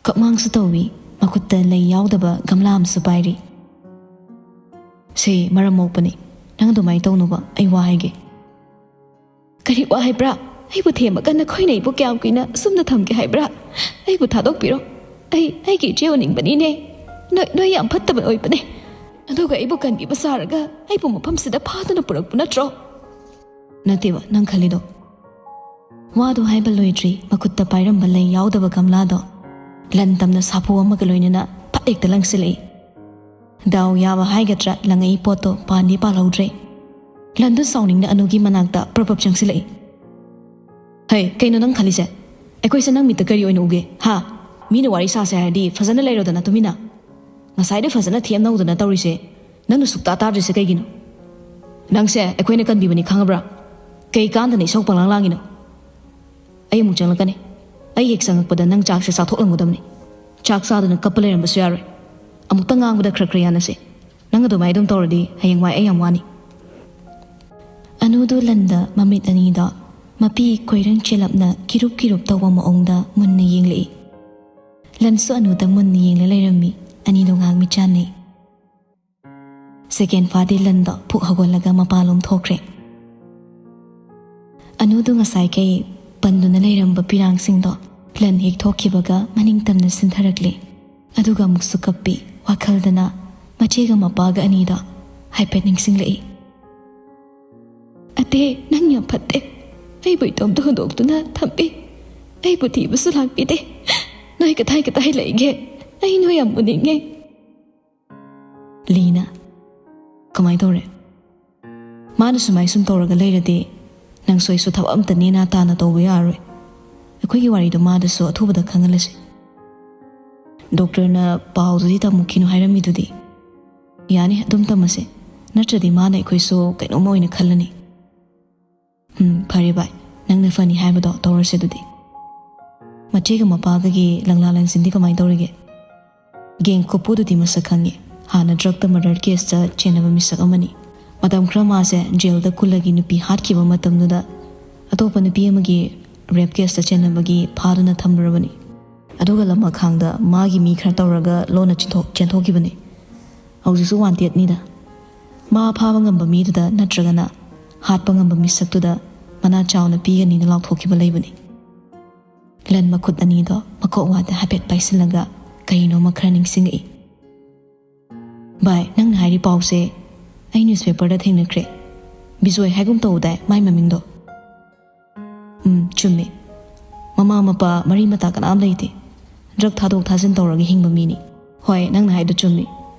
ꯀꯛꯃꯥꯡꯁꯨ ꯇꯧꯏ, ꯃꯈꯨꯠꯇ ꯂꯩ ꯌꯥꯎꯗꯕ ꯒꯝꯂꯥ ꯑꯃꯁꯨ ꯄꯥꯏꯔꯤ꯫ "ꯁꯦ, ꯃꯔꯝ ꯃꯣꯛꯄꯅꯤ꯫ ꯅꯪ ꯑꯗꯨꯃꯥꯏꯅ ꯇꯧꯅꯨꯕ, ꯑꯩ ꯋꯥ ꯍꯥꯏꯒꯦ"꯫ "ꯀꯔꯤ ꯋꯥ ꯍꯥꯏꯕ꯭ꯔꯥ? ꯑꯩꯕꯨ ꯊꯦꯝꯃꯒ ꯅꯈꯣꯏꯅ ꯑꯩꯕꯨ ꯀꯌꯥꯝ ꯀꯨꯏꯅ ꯁꯨꯝꯅ ꯊꯝꯒꯦ ꯍꯥꯏꯕ꯭ꯔꯥ? ꯑꯩꯕꯨ ꯊꯥꯗꯣꯛꯄꯤꯔꯣ꯫ ꯑꯩ ꯑꯩꯒꯤ ꯏꯆꯦ ꯎꯅꯤꯡꯕꯅꯤꯅꯦ꯫ ꯅꯣꯏ, ꯅꯣꯏ ꯌꯥꯝ ꯐꯠꯇꯕ ꯑꯣꯏꯕꯅꯦ꯫ ꯑꯗꯨꯒ ꯑꯩꯕꯨ ꯀꯟꯕꯤꯕ ꯁꯥꯔꯒ ꯑꯩꯕꯨ ꯃꯐꯝꯁꯤꯗ ꯐꯥꯗꯨꯅ ꯄꯨꯔꯛꯄ ꯅꯠꯇ꯭ꯔꯣ?" "ꯅꯠꯇꯦꯕ ꯅꯪ ꯈꯜꯂꯤꯗꯣ"꯫ ꯋꯥꯗꯣ ꯍꯥꯏꯕ ꯂꯣꯏꯗ꯭ꯔꯤ, ꯃꯈꯨꯠꯇ ꯄꯥꯏꯔꯝꯕ ꯂꯩ ꯌꯥꯎꯗꯕ ꯒꯝꯂꯥꯗꯣ ꯂꯟ ꯇꯝꯅ ꯁꯥꯐꯨ ꯑꯃꯒ ꯂꯣꯏꯅꯅ ꯐꯠ ꯍꯦꯛꯇ ꯂꯪꯁꯤꯜꯂꯛꯏ꯫ ꯗꯥꯎ ꯌꯥꯕ ꯍꯥꯏꯒꯗ꯭ꯔꯥ, ꯂꯪꯉꯛꯏ ꯄꯣꯠꯇꯣ ꯄꯥꯟꯗꯤ ꯄꯥꯜꯍꯧꯗ꯭ꯔꯦ꯫ ꯂꯟꯗꯨ ꯁꯥꯎꯅꯤꯡꯅ ꯑꯅꯨꯒꯤ ꯃꯅꯥꯛꯇ ꯄ꯭ꯔꯞ ꯄ꯭ꯔꯞ ꯆꯪꯁꯤꯜꯂꯛꯏ꯫ "ꯍꯩ, ꯀꯩꯅꯣ ꯅꯪ ꯈꯜꯂꯤꯁꯦ? ꯑꯩꯈꯣꯏꯁꯦ ꯅꯪ ꯃꯤꯠꯇ ꯀꯔꯤ ꯑꯣꯏꯅ ꯎꯒꯦ, ꯍꯥ? ꯃꯤꯅ ꯋꯥꯔꯤ ꯁꯥꯁꯦ ꯍꯥꯏꯔꯗꯤ ꯐꯖꯅ ꯂꯩꯔꯣꯗꯅ ꯇꯨꯃꯤꯟꯅ꯫ ꯉꯁꯥꯏꯗ ꯐꯖꯅ ꯊꯦꯝ ꯅꯧꯗꯅ ꯇꯧꯔꯤꯁꯦ ꯅꯪꯅ ꯁꯨꯛꯇꯥ ꯇꯥꯗ꯭ꯔꯤꯁꯦ ꯀꯩꯒꯤꯅꯣ? ꯅꯪꯁꯦ ꯑꯩꯈꯣꯏꯅ ꯀꯟꯕꯤꯕꯅꯤ ꯈꯪꯉꯕ꯭ꯔꯥ? ꯀꯩ ꯀꯥꯟꯗꯅ ꯏꯁꯧ ꯄꯪꯂꯥꯡ ꯂꯥꯡꯉꯤꯅꯣ? ꯑꯩ ꯑꯃꯨꯛ ꯆꯪꯂꯛꯀꯅꯤ꯫ ꯑꯩ ꯍꯦꯛ ꯆꯪꯉꯛꯄꯗ ꯅꯪ ꯆꯥꯛꯁꯦ ꯆꯥꯊꯣꯛꯂꯝꯒꯗꯕꯅꯤ꯫ ꯆꯥꯛ ꯆꯥꯗꯅ ꯀꯞꯄ ꯂꯩꯔꯝꯕꯁꯨ ꯌꯥꯔꯣꯏ꯫ ꯑꯃꯨꯛꯇ ꯉꯥꯡꯕꯗ ꯈꯔ ꯈꯔ ꯌꯥꯅꯁꯦ꯫ ꯅꯪ ꯑꯗꯨꯃꯥꯏꯅ ꯑꯗꯨꯝ ꯇꯧꯔꯗꯤ ꯍꯌꯦꯡꯋꯥꯏ ꯑꯩ ꯌꯥꯝ ꯋꯥꯅꯤ"꯫ ꯑꯅꯨꯗꯨ ꯂꯟꯗ ꯃꯃꯤꯠ ꯑꯅꯤꯗꯣ ꯃꯄꯤ ꯀꯣꯏꯔꯪ ꯆꯦꯜꯂꯞꯅ ꯀꯤꯔꯨꯞ ꯀꯤꯔꯨꯞ ꯇꯧꯕ ꯃꯑꯣꯡꯗ ꯃꯨꯟꯅ ꯌꯦꯡꯂꯛꯏ꯫ ꯂꯟꯁꯨ ꯑꯅꯨꯗ ꯃꯨꯟꯅ ꯌꯦꯡꯂ ꯂꯩꯔꯝꯃꯤ꯫ ꯑꯅꯤꯗꯣ ꯉꯥꯏꯍꯥꯛ ꯃꯤꯠ ꯆꯥꯟꯅꯩ꯫ ꯁꯦꯀꯦꯟ ꯐꯥꯗꯦ ꯂꯟꯗꯣ ꯐꯨꯛ ꯍꯧꯒꯠꯂꯒ ꯃꯄꯥꯟꯂꯣꯝ ꯊꯣꯛꯈ꯭ꯔꯦ꯫ ꯑꯅꯨꯗꯨ ꯉꯁꯥꯏꯈꯩ ꯄꯟꯗꯨꯅ ꯂꯩꯔꯝꯕ ꯄꯤꯔꯥꯡꯁꯤꯡꯗꯣ ꯂꯟ ꯍꯦꯛ ꯊꯣꯛꯈꯤꯕꯒ ꯃꯅꯤꯡ ꯇꯝꯅ ꯁꯤꯟꯊꯔꯛꯂꯦ꯫ ꯑꯗꯨꯒ ꯑꯃꯨꯛꯁꯨ ꯀꯞꯄꯤ꯫ ꯋꯥꯈꯜꯗꯅ ꯃꯆꯦꯒ ꯃꯄꯥꯒ ꯑꯅꯤꯗꯣ ꯍꯥꯏꯐꯦꯠ ꯅꯤꯡꯁꯤꯡꯂꯛꯏ꯫ "ꯑꯇꯦ, ꯅꯪ ꯌꯥꯝ ꯐꯠꯇꯦ꯫ ꯑꯩꯕꯨ ꯏꯇꯣꯝꯇ ꯍꯨꯟꯗꯣꯛꯇꯨꯅ ꯊꯝꯕꯤ꯫ ꯑꯩꯕꯨ ꯊꯤꯕꯁꯨ ꯂꯥꯛꯄꯤꯗꯦ꯫ ꯅꯣꯏ ꯀꯗꯥꯏ ꯀꯗꯥꯏ ꯂꯩꯒꯦ? ꯑꯩ ꯅꯣꯏ ꯌꯥꯝ ꯎꯅꯤꯡꯉꯦ"꯫ ꯂꯤꯅ, ꯀꯃꯥꯏꯅ ꯇꯧꯔꯦ? ꯃꯥꯅ ꯁꯨꯃꯥꯏ ꯁꯨꯝ ꯇꯧꯔꯒ ꯂꯩꯔꯗꯤ ꯅꯪꯁꯨ ꯑꯩꯁꯨ ꯊꯕꯛ ꯑꯝꯇ ꯅꯦꯅꯥ ꯇꯥꯅ ꯇꯧꯕ ꯌꯥꯔꯔꯣꯏ꯫ ꯑꯩꯈꯣꯏꯒꯤ ꯋꯥꯔꯤꯗꯣ ꯃꯥꯗꯁꯨ ꯑꯊꯨꯕꯗ ꯈꯪꯍꯜꯂꯁꯤ꯫ ꯗꯣꯛꯇꯔꯅ ꯄꯥꯎꯗꯨꯗꯤ ꯇꯝꯃꯨꯈꯤꯅꯨ ꯍꯥꯏꯔꯝꯃꯤꯗꯨꯗꯤ꯫ ꯌꯥꯅꯤ, ꯑꯗꯨꯝ ꯇꯝꯃꯁꯦ꯫ ꯅꯠꯇ꯭ꯔꯗꯤ ꯃꯥꯅ ꯑꯩꯈꯣꯏꯁꯨ ꯀꯩꯅꯣꯝꯃ ꯑꯣꯏꯅ ꯈꯜꯂꯅꯤ꯫ ꯎꯝ, ꯐꯔꯦ ꯚꯥꯏ, ꯅꯪꯅ ꯐꯅꯤ ꯍꯥꯏꯕꯗꯣ ꯇꯧꯔꯁꯦ ꯑꯗꯨꯗꯤ꯫ ꯃꯆꯦꯒ ꯃꯄꯥꯒꯒꯤ ꯂꯪꯂꯥ ꯂꯪꯁꯤꯟꯗꯤ ꯀꯃꯥꯏꯅ ꯇꯧꯔꯤꯒꯦ? ꯒꯦꯡ ꯀꯣꯞꯄꯨꯗꯨꯗꯤ ꯃꯁꯛ ꯈꯪꯉꯤ꯫ ꯍꯥꯟꯅ ꯗ꯭ꯔꯒꯇ ꯃꯔꯗꯔ ꯀꯦꯁꯇ ꯆꯦꯟꯅꯕ ꯃꯤꯁꯛ ꯑꯃꯅꯤ꯫ ꯃꯇꯝ ꯈꯔ ꯃꯥꯁꯦ ꯖꯦꯜꯗ ꯀꯨꯜꯂꯒꯤ ꯅꯨꯄꯤ ꯍꯥꯠꯈꯤꯕ ꯃꯇꯝꯗꯨꯗ ꯑꯇꯣꯞꯄ ꯅꯨꯄꯤ ꯑꯃꯒꯤ ꯔꯦꯞ ꯀꯦꯁꯇ ꯆꯦꯟꯅꯕꯒꯤ ꯐꯥꯗꯨꯅ ꯊꯝꯂꯨꯔꯕꯅꯤ꯫ ꯑꯗꯨꯒ ꯂꯝꯃꯈꯥꯡꯗ ꯃꯥꯒꯤ ꯃꯤ ꯈꯔ ꯇꯧꯔꯒ ꯂꯣꯟꯅ ꯆꯦꯟꯊꯣꯛ-, ꯆꯦꯟꯊꯣꯛꯈꯤꯕꯅꯤ꯫ ꯍꯧꯖꯤꯛꯁꯨ ꯋꯥꯟꯇꯦꯠꯅꯤꯗ꯫ ꯃꯥ ꯐꯥꯕ ꯉꯝꯕ ꯃꯤꯗꯨꯗ ꯅꯠꯇ꯭ꯔꯒꯅ ꯍꯥꯠꯄ ꯉꯝꯕ ꯃꯤꯁꯛꯇꯨꯗ ꯃꯅꯥ ꯆꯥꯎꯅ ꯄꯤꯒꯅꯤꯅ ꯂꯥꯎꯊꯣꯛꯈꯤꯕ ꯂꯩꯕꯅꯤ꯫ ꯂꯟ ꯃꯈꯨꯠ ꯑꯅꯤꯗꯣ ꯃꯀꯣꯛ ꯋꯥꯗ ꯍꯥꯏꯐꯦꯠ ꯄꯥꯏꯁꯤꯜꯂꯒ ꯀꯩꯅꯣꯃ ꯈꯔ ꯅꯤꯡꯁꯤꯡꯉꯛꯏ꯫ ꯚꯥꯏ, ꯅꯪꯅ ꯍꯥꯏꯔꯤ ꯄꯥꯎꯁꯦ ꯑꯩ ꯅ꯭ꯌꯨꯁꯄꯦꯄꯔꯗ ꯊꯦꯡꯅꯈ꯭ꯔꯦ꯫ ꯕꯤꯖꯣꯏ ꯍꯥꯏꯒꯨꯝ ꯇꯧꯗꯥꯏ ꯃꯥꯏ ꯃꯃꯤꯡꯗꯣ? ꯎꯝ, ꯆꯨꯝꯃꯤ꯫ ꯃꯃꯥ ꯃꯄꯥ ꯃꯔꯤ ꯃꯇꯥ ꯀꯅꯥꯝ ꯂꯩꯇꯦ꯫ ꯗ꯭ꯔꯒ ꯊꯥꯗꯣꯛ ꯊꯥꯖꯤꯟ ꯇꯧꯔꯒ ꯍꯤꯡꯕ ꯃꯤꯅꯤ꯫ ꯍꯣꯏ, ꯅꯪꯅ ꯍꯥꯏꯗꯣ ꯆꯨꯝꯃꯤ꯫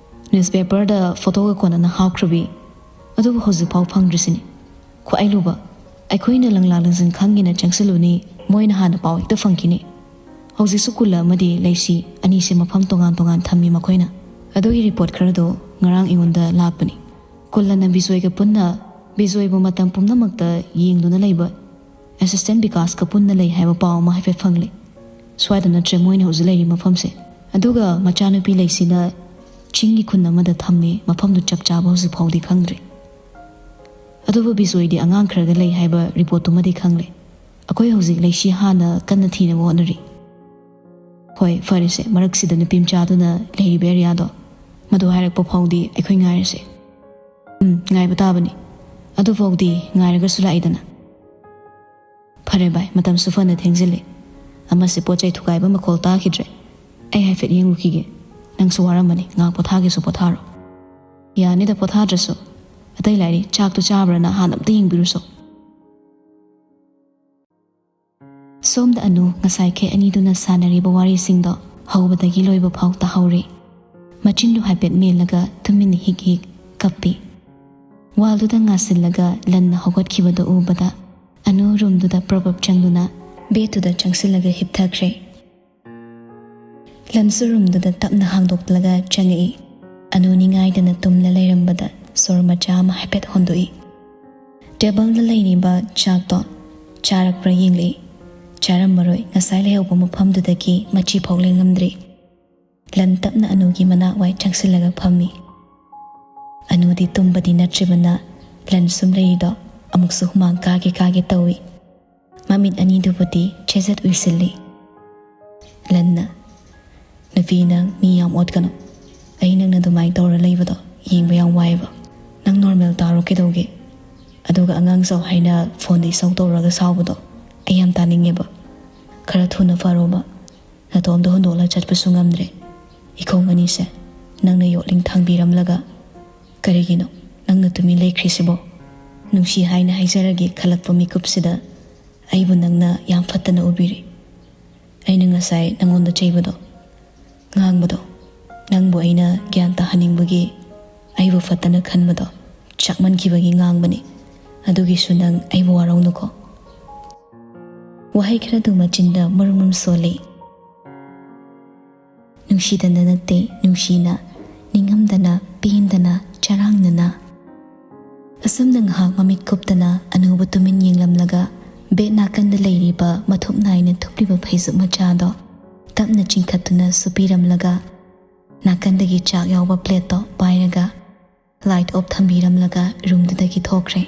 ꯅ꯭ꯌꯨꯁꯄꯦꯄꯔꯗ ꯐꯣꯇꯣꯒ ꯀꯣꯟꯅꯅ ꯍꯥꯞꯈ꯭ꯔꯕꯤ, ꯑꯗꯨꯕꯨ ꯍꯧꯖꯤꯛꯐꯥꯎ ꯐꯪꯗ꯭ꯔꯤꯁꯤꯅꯤ꯫ ꯈ꯭ꯋꯥꯏ ꯂꯨꯕ, ꯑꯩꯈꯣꯏꯅ ꯂꯪꯂꯥ ꯂꯪꯖꯤꯟ ꯈꯪꯉꯦꯅ ꯆꯪꯁꯤꯜꯂꯨꯅꯤ, ꯃꯣꯏꯅ ꯍꯥꯟꯅ ꯄꯥꯎ ꯍꯦꯛꯇ ꯐꯪꯈꯤꯅꯤ꯫ ꯍꯧꯖꯤꯛꯁꯨ ꯀꯨꯜꯂ ꯑꯃꯗꯤ ꯂꯩꯁꯤ ꯑꯅꯤꯁꯦ ꯃꯐꯝ ꯇꯣꯉꯥꯟ ꯇꯣꯉꯥꯟ ꯊꯝꯃꯤ ꯃꯈꯣꯏꯅ꯫ ꯑꯗꯨꯒꯤ ꯔꯤꯄꯣꯔꯠ ꯈꯔꯗꯣ ꯉꯔꯥꯡ ꯑꯩꯉꯣꯟꯗ ꯂꯥꯛꯄꯅꯤ꯫ ꯀꯨꯜꯂꯅ ꯕꯤꯖꯣꯏꯒ ꯄꯨꯟꯅ ꯕꯤꯖꯣꯏꯕꯨ ꯃꯇꯝ ꯄꯨꯝꯅꯃꯛꯇ ꯌꯦꯡꯗꯨꯅ ꯂꯩꯕ ꯑꯦꯁꯤꯁꯇꯦꯟ ꯕꯤꯀꯥꯁꯀ ꯄꯨꯟꯅ ꯂꯩ ꯍꯥꯏꯕ ꯄꯥꯎ ꯑꯃ ꯍꯥꯏꯐꯦꯠ ꯐꯪꯂꯦ꯫ ꯁ꯭ꯋꯥꯏꯗ ꯅꯠꯇ꯭ꯔꯦ ꯃꯣꯏꯅ ꯍꯧꯖꯤꯛ ꯂꯩꯔꯤ ꯃꯐꯝꯁꯦ꯫ ꯑꯗꯨꯒ ꯃꯆꯥꯅꯨꯄꯤ ꯂꯩꯁꯤꯅ ꯆꯤꯡꯒꯤ ꯈꯨꯟ ꯑꯃꯗ ꯊꯝꯃꯦ, ꯃꯐꯝꯗꯨ ꯆꯞ ꯆꯥꯕ ꯍꯧꯖꯤꯛ ꯐꯥꯎꯗꯤ ꯈꯪꯗ꯭ꯔꯤ꯫ ꯑꯗꯨꯕꯨ ꯕꯤꯖꯣꯏꯗꯤ ꯑꯉꯥꯡ ꯈꯔꯒ ꯂꯩ ꯍꯥꯏꯕ ꯔꯤꯄꯣꯔꯠꯇꯨꯃꯗꯤ ꯈꯪꯂꯦ꯫ ꯑꯩꯈꯣꯏ ꯍꯧꯖꯤꯛ ꯂꯩꯁꯤ ꯍꯥꯟꯅ ꯀꯟꯅ ꯊꯤꯅꯕ ꯍꯣꯠꯅꯔꯤ꯫ ꯍꯣꯏ, ꯐꯔꯦꯁꯦ, ꯃꯔꯛꯁꯤꯗ ꯅꯨꯄꯤ ꯃꯆꯥꯗꯨꯅ ꯂꯩꯔꯤꯕ ꯑꯦꯔꯤꯌꯥꯗꯣ, ꯃꯗꯨ ꯍꯥꯏꯔꯛꯄ ꯐꯥꯎꯗꯤ ꯑꯩꯈꯣꯏ ꯉꯥꯏꯔꯁꯦ꯫ ꯎꯝ, ꯉꯥꯏꯕ ꯇꯥꯕꯅꯤ꯫ ꯑꯗꯨꯐꯥꯎꯗꯤ ꯉꯥꯏꯔꯒꯁꯨ ꯂꯥꯛꯏꯗꯅ꯫ ꯐꯔꯦ ꯚꯥꯏ, ꯃꯇꯝꯁꯨ ꯐꯅ ꯊꯦꯡꯖꯤꯜꯂꯦ꯫ ꯑꯃꯁꯦ ꯄꯣꯠ ꯆꯩ ꯊꯨꯒꯥꯏꯕ ꯃꯈꯣꯜ ꯇꯥꯈꯤꯗ꯭ꯔꯦ꯫ ꯑꯩ ꯍꯥꯏꯐꯦꯠ ꯌꯦꯡꯉꯨꯈꯤꯒꯦ꯫ ꯅꯪꯁꯨ ꯋꯥꯔꯝꯃꯅꯤ, ꯉꯥꯏꯍꯥꯛ ꯄꯣꯊꯥꯒꯦꯁꯨ ꯄꯣꯊꯥꯔꯣ꯫ ꯌꯥꯅꯤꯗ, ꯄꯣꯊꯥꯗ꯭ꯔꯁꯨ꯫ ꯑꯇꯩ ꯂꯥꯏꯔꯤ, ꯆꯥꯛꯇꯨ ꯆꯥꯕ꯭ꯔꯅ ꯍꯥꯟꯅ ꯑꯝꯇ ꯌꯦꯡꯕꯤꯔꯨꯁꯣ꯫ ꯁꯣꯝꯗ ꯑꯅꯨ ꯉꯁꯥꯏ ꯈꯦ ꯑꯅꯤꯗꯨꯅ ꯁꯥꯟꯅꯔꯤꯕ ꯋꯥꯔꯤꯁꯤꯡꯗꯣ ꯍꯧꯕꯗꯒꯤ ꯂꯣꯏꯕ ꯐꯥꯎ ꯇꯥꯍꯧꯔꯦ꯫ ꯃꯆꯤꯟꯗꯨ ꯍꯥꯏꯐꯦꯠ ꯃꯦꯜꯂꯒ ꯇꯨꯃꯤꯟꯅ ꯍꯤꯛ ꯍꯤꯛ ꯀꯞꯄꯤ꯫ ꯋꯥꯜꯗꯨꯗ ꯉꯥꯁꯤꯜꯂꯒ ꯂꯟꯅ ꯍꯧꯒꯠꯈꯤꯕꯗꯨ ꯎꯕꯗ ꯑꯅꯨ ꯔꯨꯝꯗꯨꯗ ꯄ꯭ꯔꯞ ꯄ꯭ꯔꯞ ꯆꯪꯗꯨꯅ ꯕꯦꯗꯇꯨꯗ ꯆꯪꯁꯤꯜꯂꯒ ꯍꯤꯞꯊꯈ꯭ꯔꯦ꯫ ꯂꯟꯁꯨ ꯔꯨꯝꯗꯨꯗ ꯇꯞꯅ ꯍꯥꯡꯗꯣꯛꯂꯒ ꯆꯪꯉꯛꯏ꯫ ꯑꯅꯨ ꯅꯤꯡꯉꯥꯏꯗꯅ ꯇꯨꯝꯂ ꯂꯩꯔꯝꯕꯗ ꯁꯣꯔ ꯃꯆꯥ ꯑꯃ ꯍꯥꯏꯐꯦꯠ ꯍꯣꯟꯗꯣꯛꯏ꯫ ꯇꯦꯕꯜꯗ ꯂꯩꯔꯤꯕ ꯆꯥꯛꯇꯣ ꯆꯥꯔꯛꯄ꯭ꯔꯥ ꯌꯦꯡꯂꯛꯏ꯫ ꯆꯥꯔꯝꯃꯔꯣꯏ, ꯉꯁꯥꯏ ꯂꯩꯍꯧꯕ ꯃꯐꯝꯗꯨꯗꯒꯤ ꯃꯆꯤ ꯐꯥꯎ ꯂꯦꯡꯉꯝꯗ꯭ꯔꯤ꯫ ꯂꯟ ꯇꯞꯅ ꯑꯅꯨꯒꯤ ꯃꯅꯥꯛ ꯋꯥꯏ ꯆꯪꯁꯤꯜꯂꯒ ꯐꯝꯃꯤ꯫ ꯑꯅꯨꯗꯤ ꯇꯨꯝꯕꯗꯤ ꯅꯠꯇ꯭ꯔꯤꯕꯅ ꯂꯟ ꯁꯨꯝ ꯂꯩꯔꯤꯗꯣ ꯑꯃꯨꯛꯁꯨ ꯍꯨꯃꯥꯡ ꯀꯥꯒꯦ ꯀꯥꯒꯦ ꯇꯧꯏ꯫ ꯃꯃꯤꯠ ꯑꯅꯤꯗꯨꯕꯨꯗꯤ ꯆꯦꯖꯠ ꯎꯏꯁꯤꯜꯂꯤ꯫ ꯂꯟꯅ, "ꯅꯨꯄꯤ ꯅꯪ ꯃꯤ ꯌꯥꯝ ꯑꯣꯠꯀꯅꯨ꯫ ꯑꯩ ꯅꯪꯅ ꯑꯗꯨꯃꯥꯏꯅ ꯇꯧꯔ ꯂꯩꯕꯗꯣ ꯌꯦꯡꯕ ꯌꯥꯝ ꯋꯥꯏꯑꯦꯕ꯫ ꯅꯪ ꯅꯣꯔꯃꯦꯜ ꯇꯥꯔꯣ ꯀꯩꯗꯧꯒꯦ? ꯑꯗꯨꯒ ꯑꯉꯥꯡ ꯆꯥꯎ ꯍꯥꯏꯅ ꯐꯣꯟꯗ ꯏꯁꯧ ꯇꯧꯔꯒ ꯁꯥꯎꯕꯗꯣ ꯑꯩ ꯌꯥꯝ ꯇꯥꯅꯤꯡꯉꯦꯕ꯫ ꯈꯔ ꯊꯨꯅ ꯐꯔꯣꯕ꯫ ꯅꯇꯣꯝꯗ ꯍꯨꯟꯗꯣꯛꯂ ꯆꯠꯄꯁꯨ ꯉꯝꯗ꯭ꯔꯦ꯫ ꯏꯈꯣꯡ ꯑꯅꯤꯁꯦ ꯅꯪꯅ ꯌꯣꯠꯂꯤꯡ ꯊꯥꯡꯕꯤꯔꯝꯂꯒ ꯀꯔꯤꯒꯤꯅꯣ ꯅꯪꯅ ꯇꯨꯃꯤꯟ ꯂꯩꯈ꯭ꯔꯤꯁꯤꯕꯣ? ꯅꯨꯡꯁꯤ ꯍꯥꯏꯅ ꯍꯥꯏꯖꯔꯒꯦ ꯈꯜꯂꯛꯄ ꯃꯤꯀꯨꯞꯁꯤꯗ ꯑꯩꯕꯨ ꯅꯪꯅ ꯌꯥꯝ ꯐꯠꯇꯅ ꯎꯕꯤꯔꯤ꯫ ꯑꯩꯅ ꯉꯁꯥꯏ ꯅꯪꯉꯣꯟꯗ ꯆꯩꯕꯗꯣ, ꯉꯥꯡꯕꯗꯣ, ꯅꯪꯕꯨ ꯑꯩꯅ ꯒ꯭ꯌꯥꯟ ꯇꯥꯍꯟꯅꯤꯡꯕꯒꯤ, ꯑꯩꯕꯨ ꯐꯠꯇꯅ ꯈꯟꯕꯗꯣ ꯆꯥꯛꯃꯟꯈꯤꯕꯒꯤ ꯉꯥꯡꯕꯅꯤ꯫ ꯑꯗꯨꯒꯤꯁꯨ ꯅꯪ ꯑꯩꯕꯨ ꯋꯥꯔꯧꯅꯨꯀꯣ꯫" ꯋꯥꯍꯩ ꯈꯔꯗꯨ ꯃꯆꯤꯟꯗ ꯃꯔꯨꯝ ꯃꯔꯨꯝ ꯁꯣꯜꯂꯤ꯫ ꯅꯨꯡꯁꯤꯗꯅ ꯅꯠꯇꯦ, ꯅꯨꯡꯁꯤꯅ, ꯅꯤꯡꯉꯝꯗꯅ, ꯄꯦꯟꯗꯅ, ꯆꯔꯥꯡꯅꯅ꯫ ꯑꯁꯨꯝꯅ ꯉꯥꯏꯍꯥꯛ ꯃꯃꯤꯠ ꯀꯨꯞꯇꯅ ꯑꯅꯨꯕꯨ ꯇꯨꯃꯤꯟ ꯌꯦꯡꯂꯝꯂꯒ ꯕꯦꯗ ꯅꯥꯀꯟꯗ ꯂꯩꯔꯤꯕ ꯃꯊꯨꯞ ꯅꯥꯏꯅ ꯊꯨꯞꯂꯤꯕ ꯐꯩꯖꯨꯞ ꯃꯆꯥꯗꯣ ꯇꯞꯅ ꯆꯤꯡꯈꯠꯇꯨꯅ ꯁꯨꯞꯄꯤꯔꯝꯂꯒ ꯅꯥꯀꯟꯗꯒꯤ ꯆꯥꯛ ꯌꯥꯎꯕ ꯄ꯭ꯂꯦꯠꯇꯣ ꯄꯥꯏꯔꯒ ꯂꯥꯏꯠ ꯑꯣꯐ ꯊꯝꯕꯤꯔꯝꯂꯒ ꯔꯨꯝꯗꯨꯗꯒꯤ ꯊꯣꯛꯈ꯭ꯔꯦ꯫